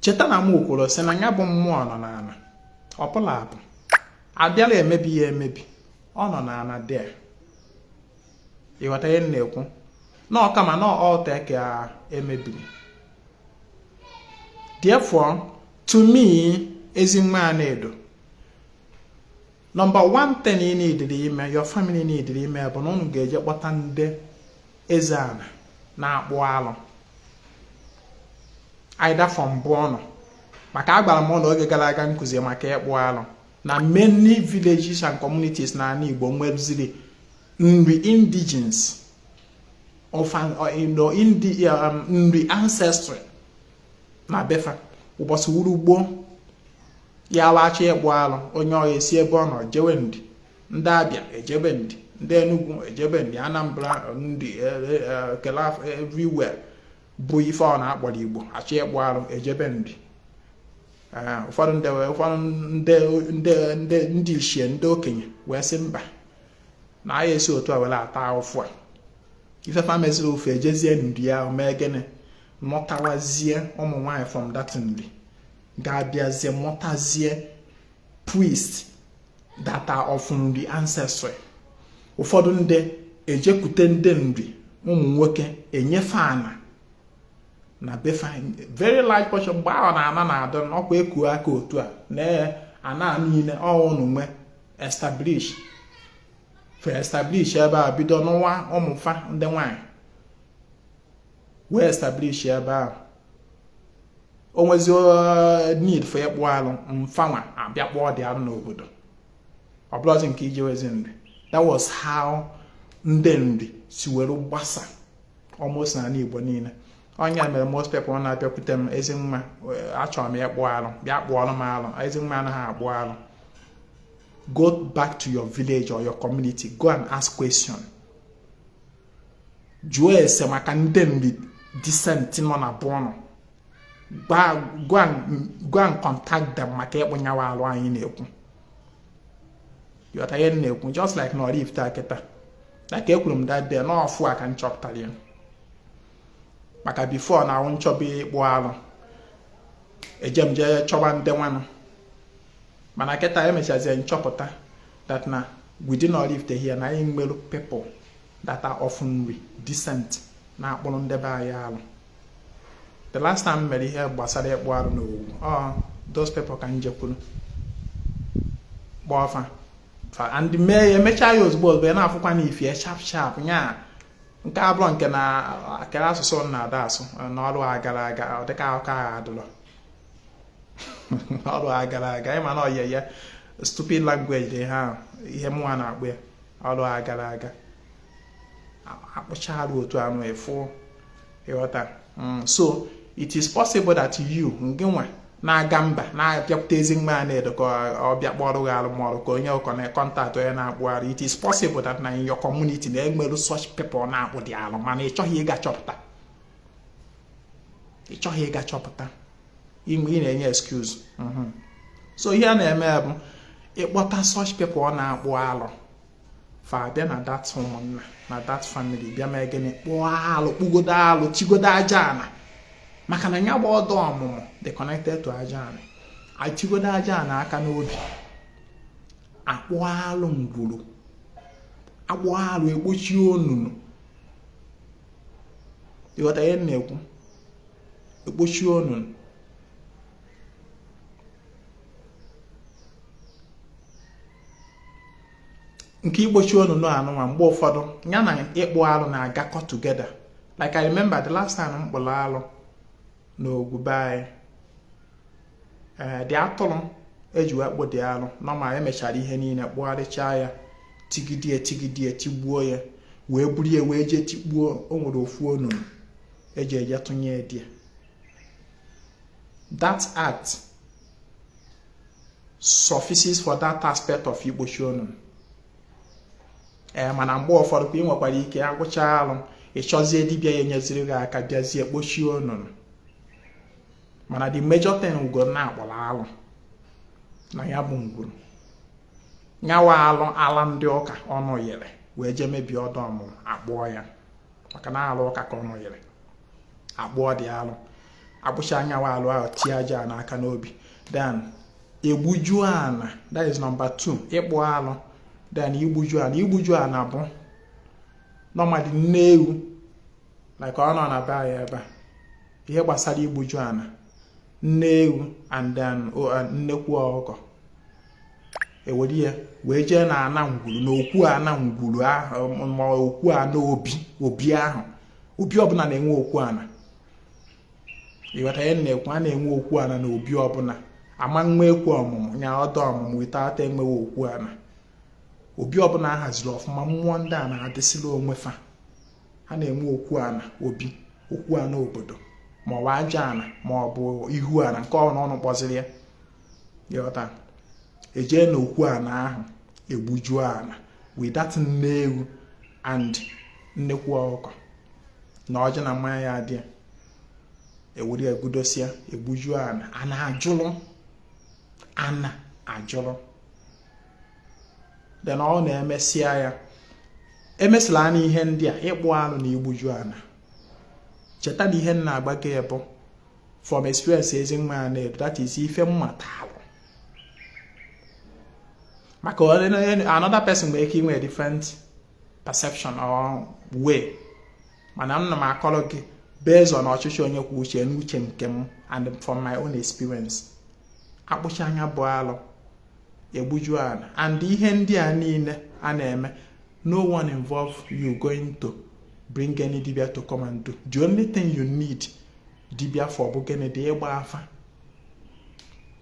cheta na m kwuru sị na ya bụ mmụọ nọ n'ala, ọbụla apụ abịala emebi ya emebi, ọ nọ n'ala there. Ịghọta ihe m na-ekwu? Na ọ kama na altar ka emebiri. Therefore, to me, Ezinwa Anaedo, number one thing ị need ime, your family need ime, bụ na unu ga-eje kpọta ndị eze ala na-akpụ alụ, either from bụ ọnụ, maka agbara m ụlọ oge gara aga nkụzi maka ịkpụ alụ na many villages and communities n'ala Igbo nweziri Nri indigenes of Nri ancestry na befa. Ụbọchị wuru gboo ya wachi ịkpụ alụ, onye ọya esi ebe ọ nọ jewe ndị ndị Abịa, ejebe ndị ndị Enugu, ejebe ndị Anambra, ndị kele everywhere bụ ife ọ na-akpọrọ Igbo achọ ịkpụ alụ, ejebe ndị ụfọdụ ndị, ụfọdụ ndị ndị ndị ndị ichie, ndị okenye wee sị mba, na aya esi otu a were ata ụfụ a. Ifefa meziri ofe, ejezie nri ahụ mee gịnị? Mụtawazie ụmụ nwanyị from that nri, ga-abịazie mụtazie priest that are of Nri ancestry. Ụfọdụ ndị ejekute ndị Nri ụmụ nwoke enyefe ana na befa, very large portion. Mgbe ahụ na ana na-adọ ọkwa ekuo aka otu a na ana niile ọnụ nwe establish for establish ebe a, bido n'ụwa ụmụfa ndị nwanyị wee establish ebe ahụ. O nwezi need for ịkpụ alụ, mfanwa abịa kpụọ dị alụ n'obodo, ọ bụrụzi nke ije wezi Nri. That was how ndị Nri si were gbasa almost n'ala Igbo niile. Onye mere most people na-abịakwute m, "Ezinwa, achọrọ m ịkpụ alụ, bịa kpụọrọ m alụ." Ezinwa anaghị akpụ alụ. Go back to your village or your community, go and ask question, jụọ ese maka ndị Nri descent nọ na bụọnụ. Go and contact them maka ịkpụnyawa alụ anyị na-ekwu. Yọta ihe m na-ekwu? Just like na Oraifite kịta, like ekwuru m that day, n'ọfụ a ka m chọpụtara ya, maka before na ahụ nchọba ịkpụ alụ, eje m jee chọba ndị nwanụ. Mana kịta emechazie nchọpụta that na within Oraifite here na anyị nwere people that are of Nri descent na-akpụrụ ndebe anyị alụ. The last time m mere ihe gbasara ịkpụ alụ n'Owu, ọ those people ka m jekwuru kpọọ fa fa and mee ya, emechaa ya ozugbo ozugbo, ya na-afụkwa na ifie sharp sharp nya. Nke abụọ, nke na akara asụsụ m na-ada asụ n'ọrụ a gara aga, ọ dịka akụkọ agha adụlọ ọrụ a gara aga. Ịma na ọyẹ ya Stupid language dị ha ihe mụnwa na-akpụ ya ọrụ a gara aga akpụcha arụ otu anụ efu, ịghọta? So it is possible that you ngị nwa na-aga mba na-abịakwute Ezinwa Anaedo ka ọ bịa kpọrọ gị arụmọrụ, ka onye ụkọ na contact onye na-akpụ arụ. It is possible that na in your community na-enweru such people na-akpụ dị alụ, mana ị chọghị ịga chọpụta, ị chọghị ịga chọpụta, ị na-enye excuse. So ihe a na-eme bụ ịkpọta such people ọ na-akpụ alụ, fa bịa na that ụmụnna, na that family, bịa mee gịnị? Kpụọ alụ, kpụgodo alụ, chigodo aja ana, maka na ya gba ọdọ ọmụmụ dị connected to aja ana. Achigodo aja ana aka n'obi, akpụ alụ ngwuru, akpụ alụ, egbochi onunu. Ịghọta ihe m na-ekwu? Ekpochi onunu. Nke igbochi onunu anụnwa, mgbe ụfọdụ ya na ịkpụ alụ na-agakọ together. Like I remember the last time m kpụrụ alụ n'ogwube anyị, ee, dị atụrụ eji wee kpụ dị alụ nọma, emechara ihe niile, kpụgharịchaa ya, tigidie tigidie, tigbuo ya, wee buru ya wee jee tikpuo. O nwere ofu onunu eji eje tụnye die. That act suffices for that aspect of igbochi onunu. Ee, mana mgbe ụfọdụ kwa ị nwekwara ike agwụcha alụ, ị chọzie dibịa ya enyeziri gị aka bịazie kpochie onunu. Mana the major thing ugo na-akpọrọ alụ na ya bụ ngwuru nyawa alụ ala ndị ụka ọnụ yere wee jee mebie ọdọ ọmụmụ, akpụọ ya, maka na alụ ụka ka ọnụ yere akpụọ dị alụ. Akpụcha anyawa alụ ahụ, tie aja n'aka n'obi, then egbuju ana. That is number 2, ịkpụ alụ, then igbuju ana. Igbuju ana bụ normally nne ewu, like ọ nọ na be anyị ebe a, ihe gbasara igbuju ana, nne ewu and then nnekwu ọkụkọ, ewere ya wee jee na ana ngwuru, na okwu ana ngwuru ahụ, ma okwu ana obi, obi ahụ, obi ọbụla na-enwe okwu ana. Ịghọta ihe na-ekwu? A na-enwe okwu ana na obi ọbụla. Ama nwa ekwu ọmụmụ nya ọdọ ọmụmụ without enweghị okwu ana. Obi ọbụla a haziri ọfụma, mmụọ ndị a na-adịsịrị onwe fa, ha na-enwe okwu ana obi, okwu ana obodo, ma ọ bụ aja ana, ma ọ bụ ihu ana, nke ọnụ ọnụ kpọziri ya. Ịghọta? Ejee na okwu ana ahụ egbujuo ana with that nne ewu and nnekwu ọkụkọ na ọjị na mmanya ya adị, ewere egudosia, egbujuo ana. Ana ajụrụ, ana ajụrụ. Then ọ na-emesịa ya, emesịla anya ihe ndị a, ịkpụ alụ na igbuju ana. Cheta na ihe nna agba gị bụ from experience Ezinwa Anaedo, that is ife mmatalụ, maka another person nwere ike inwe different perception or way, mana m na m akọrọ gị based on ọchịchị onye kwuo uche n'uche nke m and from my own experience. Akpụcha anya bụ alụ, egbuju ana, and ihe ndị a niile a na-eme, no one involve you going to bring any dibia to come and do. The only thing you need dibia for bụ gịnị? Dị ịgba afa.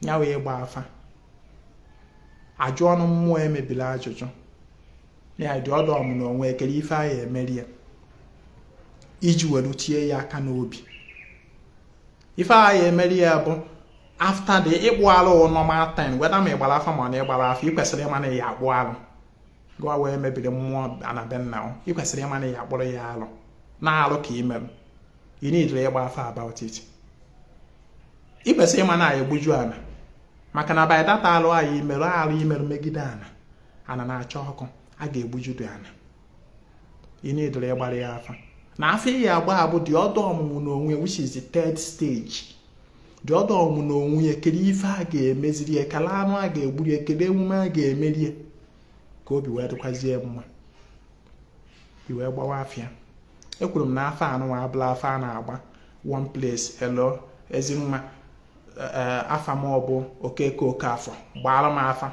Ya wee ịgba afa, ajụ ọnụ mmụọ emebila ajụjụ ya dị ọdụ ọmụ na onwe ekele ife anyị emeri ya iji were tie ya aka n'obi. Ife anyị emeri ya bụ after the ịkpụ alụ normal time, whether ma ịgbara afa ma na ịgbara afa, ị kwesịrị ịma na ya akpụ alụ gụwa wee mebiri mmụọ anabe nna, ị kwesịrị ịma na ya akpụrụ ya alụ na alụ ka ime you need ịgba afa about it. Ị kwesịrị ịma na ya egbuju ana, maka na by that alụ anyị imerụ alụ imerụ megide ana, ana na-acha ọkụ, a ga-egbujudu ana. Ị need ịgbara ya afa na afọ ya agba abụ dị ọdọ ọmụmụ n'onwe, which is the third stage. Dị ọdọ ọmụmụ n'onwe ya, kedu ife a ga-emeziri ya, kala anụ a ga-egburi ya, kedu emume a ga-emeri ya ka obi wee dịkwazie mma, i wee gbawa afịa. Ekwuru m na afọ anụnwa abụla afọ a na-agba one place. Hello Ezinwa, afa m ọ bụ Okeke Okafọ, gbaara m afa,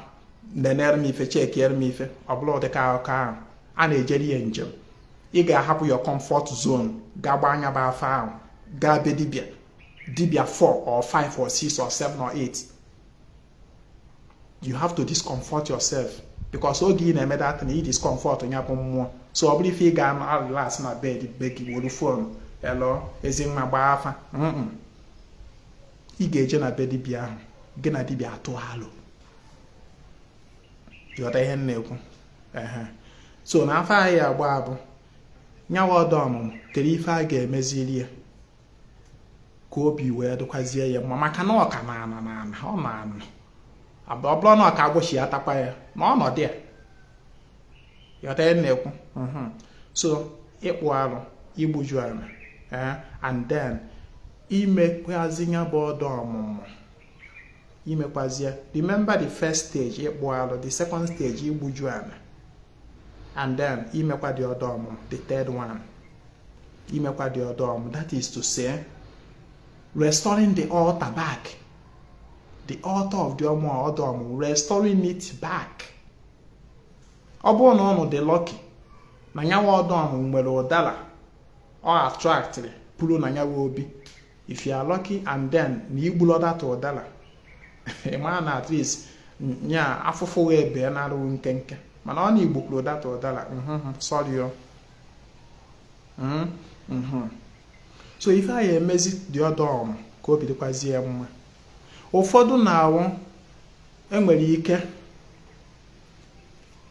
nenere m ife, chekiere m ife. Ọ bụla ụdịka akụkọ ahụ a na-ejeri ya njem. Ị ga-ahapụ your comfort zone, gaa gbaa anya bụ afa ahụ, gaa be dibịa, dibịa 4 or 5 or 6 or 7 or 8. You have to discomfort yourself, because oge ị na-eme that na ị discomfort ya bụ mmụọ. So ọ bụrụ ife ị ga-relax na bed be gị, were phone, "Hello, Ezinwa, gbaa afa." Ị ga-eje na be dibịa ahụ, gị na dibịa atụ alụ. Ghọta ihe m na-ekwu? Ehe, so na afọ anyị agba bụ nyawa ọdọ ọmụmụ. Kedu ife a ga-emeziri ya ka obi wee dịkwazie ya mma? Maka na ọka na ana na ana ọ na anọ, ọ bụrụ na ọka agbụchi ya atakwa ya na ọnọdụ ya. Ghọta ihe m na-ekwu? So ịkpụ arụ, igbuju ala, and then imekwazi ya bụ ọdọ ọmụmụ, imekwazie. Remember, the first stage, ịkpụ arụ; the second stage, igbuju ala; and then imekwa the ọdọ ọmụmụ, the third one, imekwa the ọdọ ọmụmụ. That is to say, restoring the altar back, the altar of the ọmụ ọdọ ọmụmụ, restoring it back. Ọ bụrụ na ụnụ dị lucky na nyawa ọdọ ọmụmụ nwere ụdara ọ attractịrị pụrụ na nyawa obi, if you are lucky and then na igburu that ụdara, ị mara na at least nya afụfụ wee bee na-arụghị nkenke. Mana ọ na igbukwuru that ụdara, sorry o. So ife anyị emezi dị ọdọ ọmụ ka obi dịkwazie mma. Ụfọdụ na-awụ enwere ike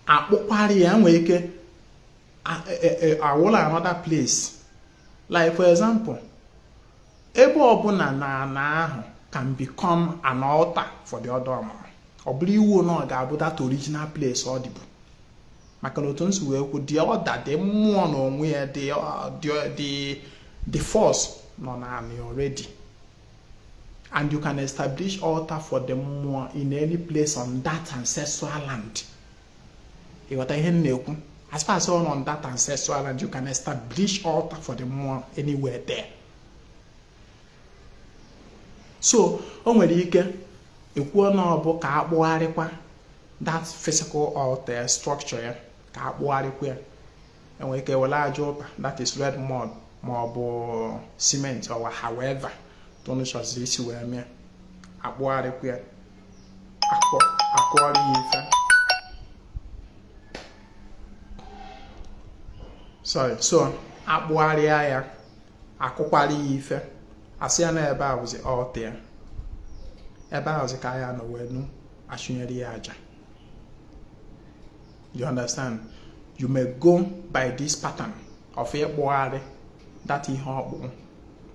akpụkwara ya, enwere ike awụla another place. Like for example, ebe ọbụla na ana ahụ can become an altar for the ọdọ ọmụmụ. Ọ bụrụ iwu na ọ ga-abụ that original place ọ dịbụ, maka na otu nsi wee kwu, the other, the mmụọ na onwe ya, the force nọ naanị already, and you can establish altar for the mmụọ in any place on that ancestral land. Ịghọta ihe m na-ekwu? As far as on that ancestral land, you can establish altar for the mmụọ anywhere there. So o nwere ike ekwuo na ọ bụ ka akpụgharịkwa that physical altar structure ya, ka akpụgharịkwa ya. Enwere ike were aja ụpa, that is red mud, ma ọ bụ cement or however tụnụ chọziri isi wee mee, akpụgharịkwa ya, akụọrọ ya ife. Sorry. So akpụgharịa ya, akụkwara ya ife, asị ya na ebe a bụzi altar ya, ebe ahụzi ka ya nọ wee nu achụnyere ya aja. You understand? You may go by this pattern of ịkpụgharị that ihe ọkpụ,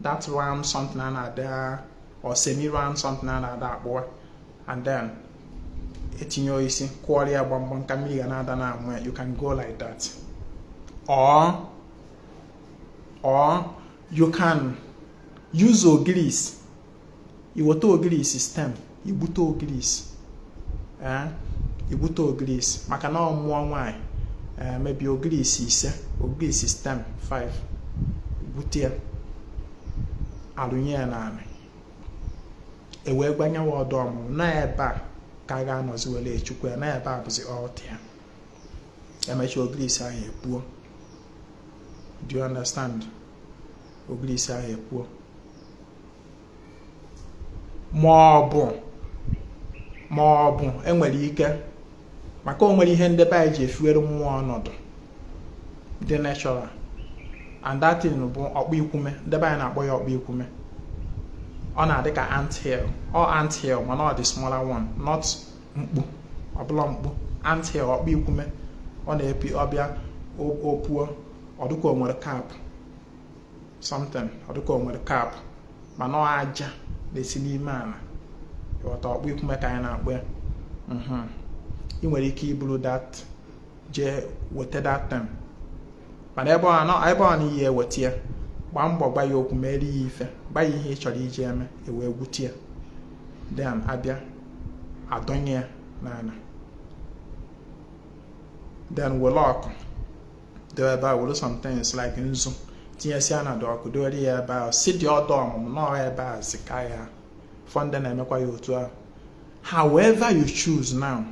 that round something a na-ada or semi round something a na-ada akpụwa, and then etinye isi kụọrọ ya gbamgbam ka mmiri ga na-ada na amụ ya. You can go like that, or you can use ogirisi. Iweta ogirisi stem, igbute ogirisi, ee, igbute ogirisi, maka na ọ mụọ nwaanyị, ee, maybe ogirisi 5, ogirisi stem 5, gbute ya, alụnye ya n'anị, ewee gbanyewa ọdọ ọmụmụ na ebe a ka a ga-anọzi were echukwu ya na ebe a bụzi altar ya. Emechaa, ogirisi ahụ epuo. Do you understand? Ogirisi ahụ epuo, ma ọ bụ enwere ike, maka o nwere ihe ndebe anyị ji efiwere mmụọ ọnọdụ dị natural, and that thing bụ ọkpọ ikwume. Ndebe anyị na-akpọ ya ọkpọ ikwume. Ọ na-adị ka ant hill, ọ ant hill, mana ọ dị smaller one, not mkpu ọbụla, mkpu ant hill, ọkpọ ikwume. Ọ na-epi ọbịa, opuo, ọ dịka o nwere cap something, ọ dịka o nwere cap, mana ọ aja na-esi n'ime ala. Ịghọta? Ọkpọ ikwume ka anyị na-akpọ ya. Ị nwere ike iburu that, jee weta that thing, mana ebe ọ na ebe ọ na iyi eweta ya, gbaa mbọ gba ya okwu, mere ya ife, gba ya ihe ị chọrọ iji eme, ewee gwute ya, then abịa adọnye ya n'ala, then were ọkụ dobe ebe a, were some things like nzu tinyesịa na dị ọkụ, dowere ya ebe ahụ, si dị ọdọ ọmụmụ nọọ ebe a zika ya. Fọnde na-emekwa ya otu ahụ. However you choose now,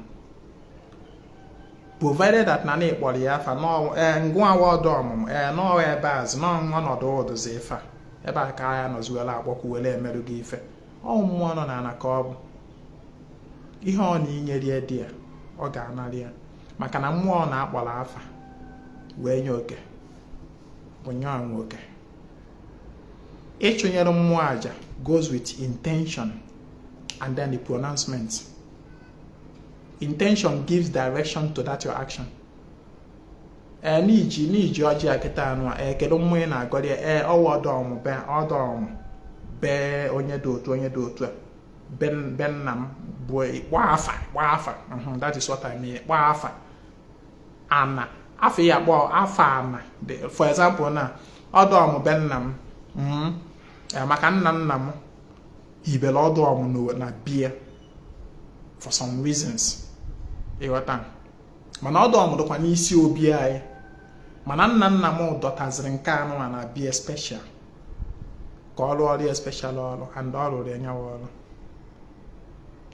provided that na ịkpọrọ ya afa ngụawa ọdọ ọmụmụ, ee, nọọ ebe a zi nọọ ọnọdụ ụdụzi ife a, ebe a ka ya nọzi were akpọkwu were emerụ gị ife. Ọ mmụọ nọ n'ala ka ọ bụ. Ihe ọ na-inyere ya dị ya, ọ ga-anara ya, maka na mmụọ na-akpọrọ afa wee nye oke bụ nyaa nwe oke. Ịchụnyere mmụọ aja goes with intention and then the pronouncement. Intention gives direction to that your action. Ee, n'iji ọjị a kịta anụ a, ee, kedu mmụọ ị na-agọrị ya? Ee, ọwa ọdọ ọmụ be ọdọ ọmụ bee onye dị otu, onye dị otu a, be nna m bụ. Kpọọ afa, kpọọ afa. That is what I mean. Kpọọ afa ana, afa ya, kpọọ afa ana. For example, na ọdọ ọmụ be nna m, maka nna nna m hibere ọdụ ọmụ na bie for some reasons, ịghọta? Mana ọdụ ọmụ dịkwa n'isi obi anyị, mana nna nna m dọtaziri nke anụ a na bie special ka ọ rụọ ọrụ ya special ọrụ, and ọ rụrụ ya nyawa ọrụ.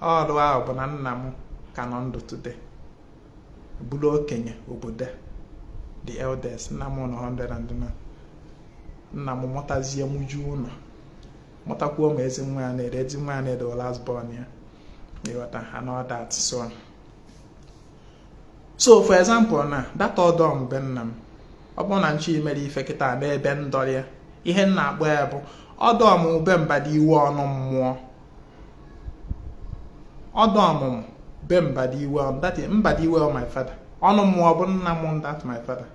Ọrụ ahụ bụ na nna m ka nọ ndụ today, bụrụ okenye obodo, the eldest. Nna m nọ 109. Nna m mụtazie mụju ụlọ, mụtakwuo ma ezi nwa ya na-ede, ezi nwa ya na-ede, last born ya, ịghọta, and all that. So for example, na that ọdọm be nna m, ọ bụrụ na nchi mere ife kịta n'ebe ndọrị ya, ihe m na-akpọ ya bụ ọdọm be mbada iwe ọnụ mmụọ, ọdọ ọmụmụ be mbada iwe ọnụ, that is mbada iwe my father, ọnụ mmụọ bụ nna m, that my father,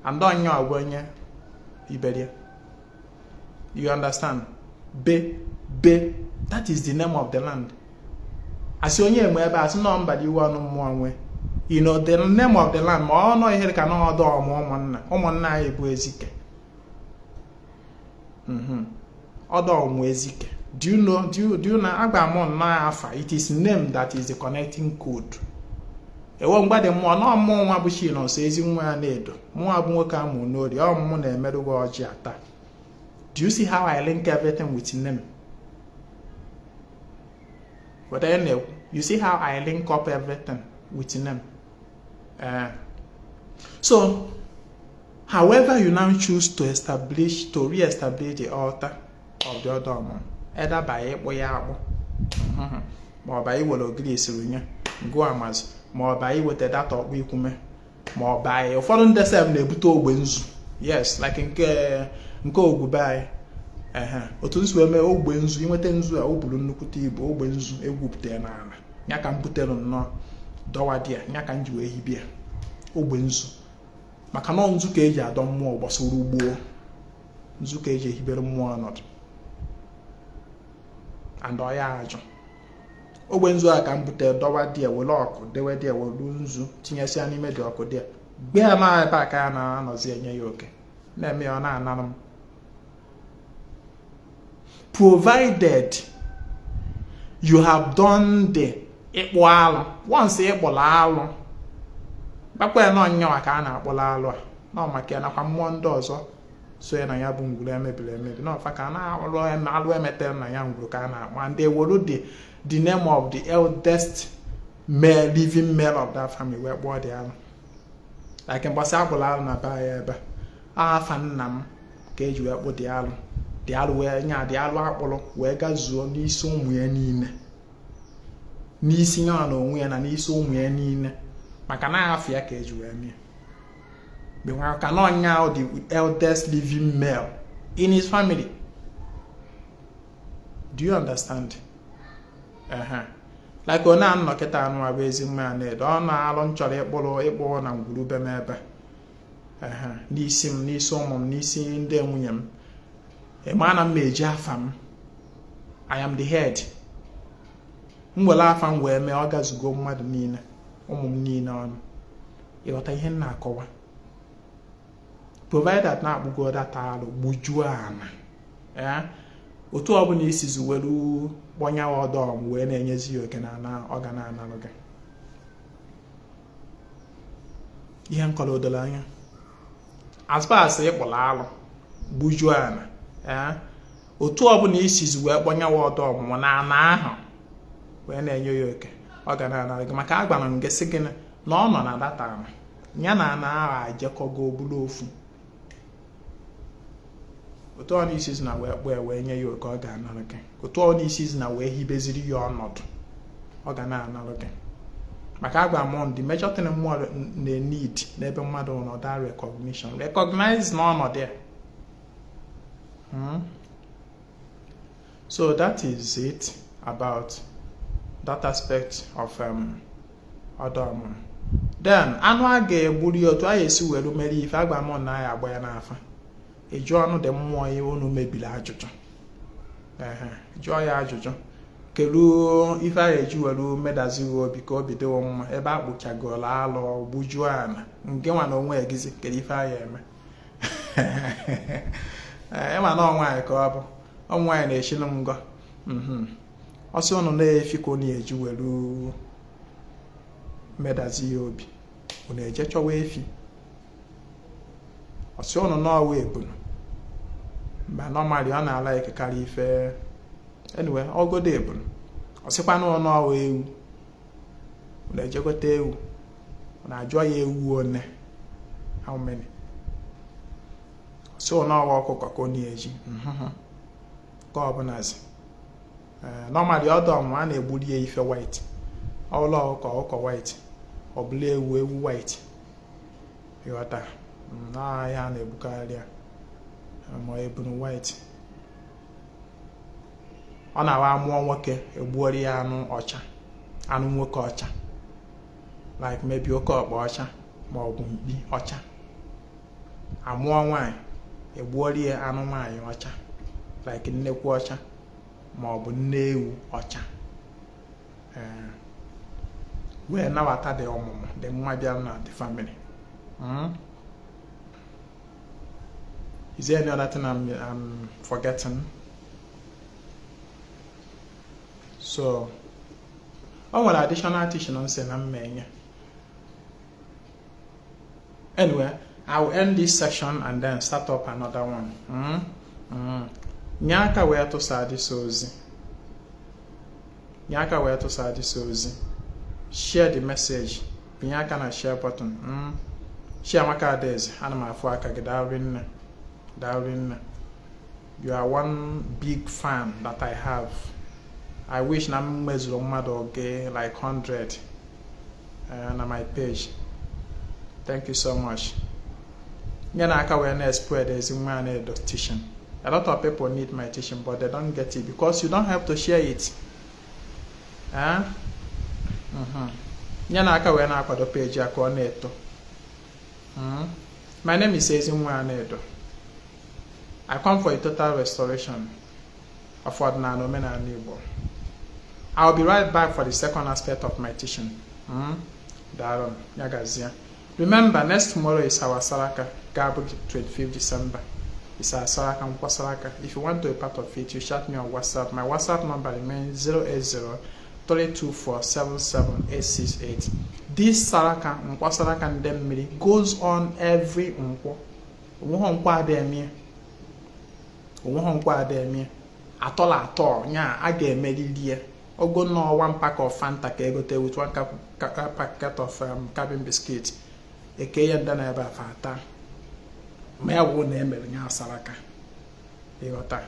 and onye ọ bụ onye iberia, you understand? Be be, that is the name of the land. Asị onye enwe ebe, asị nọ mbada iwe ọnụ mmụọ nwe, you know the name of the land. Ma ọ nọ ihe ka na ọdọ ọmụ ụmụnna, ụmụnna anyị bụ Ezike. Ọdọ ọmụ Ezike. Do you know? Do you know? Agba m nnọọ afa. It is name that is the connecting code. Ewo mgbadị mmụọ nọ mmụọ nwa bụ chi nọ nso, ezi nwa ya na-edo mụnwa bụ nwoke amụ n'ori ọ mụ na-emerụgị ọjị ata. Do you see how I link everything with name? But anyway, you see how I link up everything with name. So however you now choose to establish, to re-establish the altar of the other ọmụmụ, either by ịkpụ ya akpụ, ma ọ bụ iwere ogiri esiri nye gụọ amazi, ma ọ bụ iweta data ọkpụ ikwume, ma ọ bụ anyị ụfọdụ ndị sef na-ebute ogbe nzu. Yes, like nke ogwube anyị, ehe, otu nsi wee mee ogbe nzu, inweta nzu a, o buru nnukwute ibu, ogbe nzu egwupụta n'ala ya ka m butere nnọọ dọwa dị ya, ya ka m ji wee hibie ogbe nzu, maka na nzu ka eji adọ mmụọ gbasoro ugbo, nzu ka eji ehibere mmụọ ọnọdụ and ọya ajụ. Ogbe nzu a ka m butere dọwa dị ya, were ọkụ dewe dị ya, were nzu tinyesịa n'ime dị ọkụ dị ya, gbe ya na ebe a ka ya na-anọzi enye ya oke na-eme ya, ọ na-anara m, provided you have done the ịkpụ alụ. Once ịkpụrụ alụ, gbakwa ya nọọ ka a na-akpụrụ alụ a nọ maka ya nakwa mmụọ ndị ọzọ so ya na ya bụ ngwuru emebiri emebi n'ọfa ka a na-alụ alụ emetere na ya ngwuru ka a na-akpọ, and they were the name of the eldest male, living male of that family wee kpọọ dị alụ. Like mgbasị akpụrụ alụ na be anyị ebe a, afa nna m ka eji wee kpụ dị alụ. Dị alụ wee nya dị alụ akpụrụ wee gazuo n'isi ụmụ ya niile, n'isi ya na onwe ya na n'isi ụmụ ya niile, maka na afọ ya ka eji wee mie, maka na ọnya the eldest living male in his family. Do you understand? Like ọ na-anọ kịta anụ abụ ezi nwa ya na-edo ọ na-alụ m chọrọ ịkpụrụ ịkpụ na ngwurube m ebe n'isi m, n'isi ụmụ m, n'isi ndị nwunye m, ịma na m eji afa m. I am the head. M were afa m wee mee, ọ gazugo mmadụ niile, ụmụ m niile ọnụ. Ịghọta ihe m na-akọwa? Provided na-akpụgo data alụ gbujuo ana ee, otu ọbụla isizi were kpọnyawa ọdọ m wee na-enyezi ya oke na ana, ọ ga na-analụ gị. Ihe nkọrọ odoro anya? As far as ịkpụrụ alụ gbujuo ana ee, otu ọbụla isizi wee kpọnyawa ọdọ ọmụmụ na ana ahụ wee na-enye ya oke, ọ ga na-anara gị, maka agwara m gị sị gị na ọ nọ na data ana ya na ana ahụ ejekọgo bụrụ ofu. Otu ọ na-isizi na wee kpọọ ya wee nye ya oke, ọ ga-anara gị. Otu ọ na-isizi na wee hibeziri ya ọnọdụ, Ọ ga na-analụ gị maka agwa m the major thing mmụọ na-need n'ebe mmadụ nọ, that recognition, recognize na ọnọdụ ya. So that is it about that aspect of ọdọ ọmụmụ. Then anụ a ga-egburi, otu a ga-esi were mere ife agba m na ya agba ya n'afa, ịjụ ọnụ dị mmụọ ihe unu mebiri ajụjụ. Ehe, jụọ ya ajụjụ kedu ife a ga-eji were medazighị obi ka obi dịwo mma ebe a kpụchagoro alụ gbujuo ana nke nwa na onwe egizi. Kedu ife a ya eme ịma na ọnwaanyị ka ọ bụ ọnwaanyị na-echinu ngọ ọsọ ụnụ na-efi ka unu eji were medazi ya obi, unu eje chọwa efi. Ọsị ụnụ n'ọwa ebunu mba, normally ọ na-ala ekekarị ife. Anyway, ọgodo ebunu, ọsịkwa n'ụlọ ọwa ewu, unu ejegote ewu. Unu ajụọ ya ewu one, how many. Ọsị ụnụ ọwa ọkụkọ ka ọ na-eji ka ọbụlazi. Normally ọdọ ọmụmụ a na-egburi ya ife white, ọlụ ọkụkọ, ọkụkọ white, ọbụla ewu, ewu white, ịghọta na ya a na-egbukarị ya ma ebunu white. Ọ na-awa amụọ nwoke, egbuori ya anụ ọcha, anụ nwoke ọcha, like maybe oke ọkpa ọcha ma ọ bụ mkpi ọcha. Amụọ nwaanyị, egbuori ya anụ nwaanyị ọcha, like nnekwu ọcha ma ọ bụ nne ewu ọcha, ee, wee nabata dị ọmụmụ dị nwa bịara na the family. Is there any other thing I'm forgetting? So, o nwere additional teaching nsị na mma enye. Anyway, I will end this section and then start up another one. Nye aka wee tụsa this ozi. Nye aka wee tụsa this ozi. Share the message. Binye aka na share button. Chiamaka Adaeze, ana m afụ aka gị, daalụ nne. Daalụ nne. You are one big fan that I have. I wish na m mezuru mmadụ oge like 100 na my page. Thank you so much. Nye na aka wee na-spread Ezinwa Anaedo teaching. A lot of people need my teaching, but they don't get it because you don't have to share it. Eh? Nye na aka wee na-akwado page ya ka ọ na-eto. My name is Ezinwa Anaedo. I come for a total restoration of ọdịnala omenala Igbo. I'll be right back for the second aspect of my teaching. Daalụ, ya gazie. Remember, next tomorrow is our Saraka, ga-abụ 25th December. It's our Saraka, Nkwo Saraka. If you want to be part of it, you chat me on WhatsApp. My WhatsApp number remains 080 324 77868. This Saraka, Nkwo Saraka ndị mmiri, goes on every Nkwo. Onweghị nkwọ ada eme. Onweghị nkwọ ada eme. Atọla atọ, nya a ga-emeriri ya. Ogo nnọọ one pack of Fanta ka egote with one packet of cabin biscuit. Eke ya ndị na ebe a fa ata. Ma ya wụ na emere ya saraka. Ịghọta?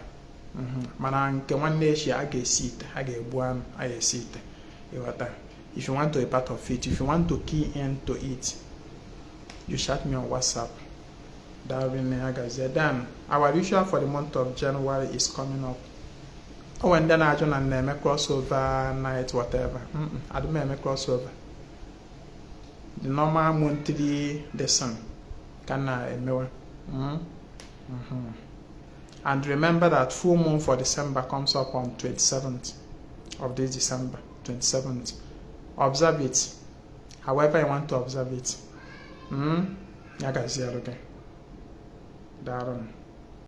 Mana nke nwanne echi, a ga-esi ite, a ga-egbu anụ, a ga-esi ite. Ịghọta? If you want to be part of it, if you want to key in to it, you chat me on WhatsApp. Daalụ nne, ya gazie. Then our ritual for the month of January is coming up. O nwere ndị na-ajụ na na-eme crossover night, whatever. Adị m eme crossover. The normal monthly lesson ka m na-emewe. And remember that full moon for December comes up on 27th of this December, 27th. Observe it however you want to observe it. Ya gaziere gị. Daalụ.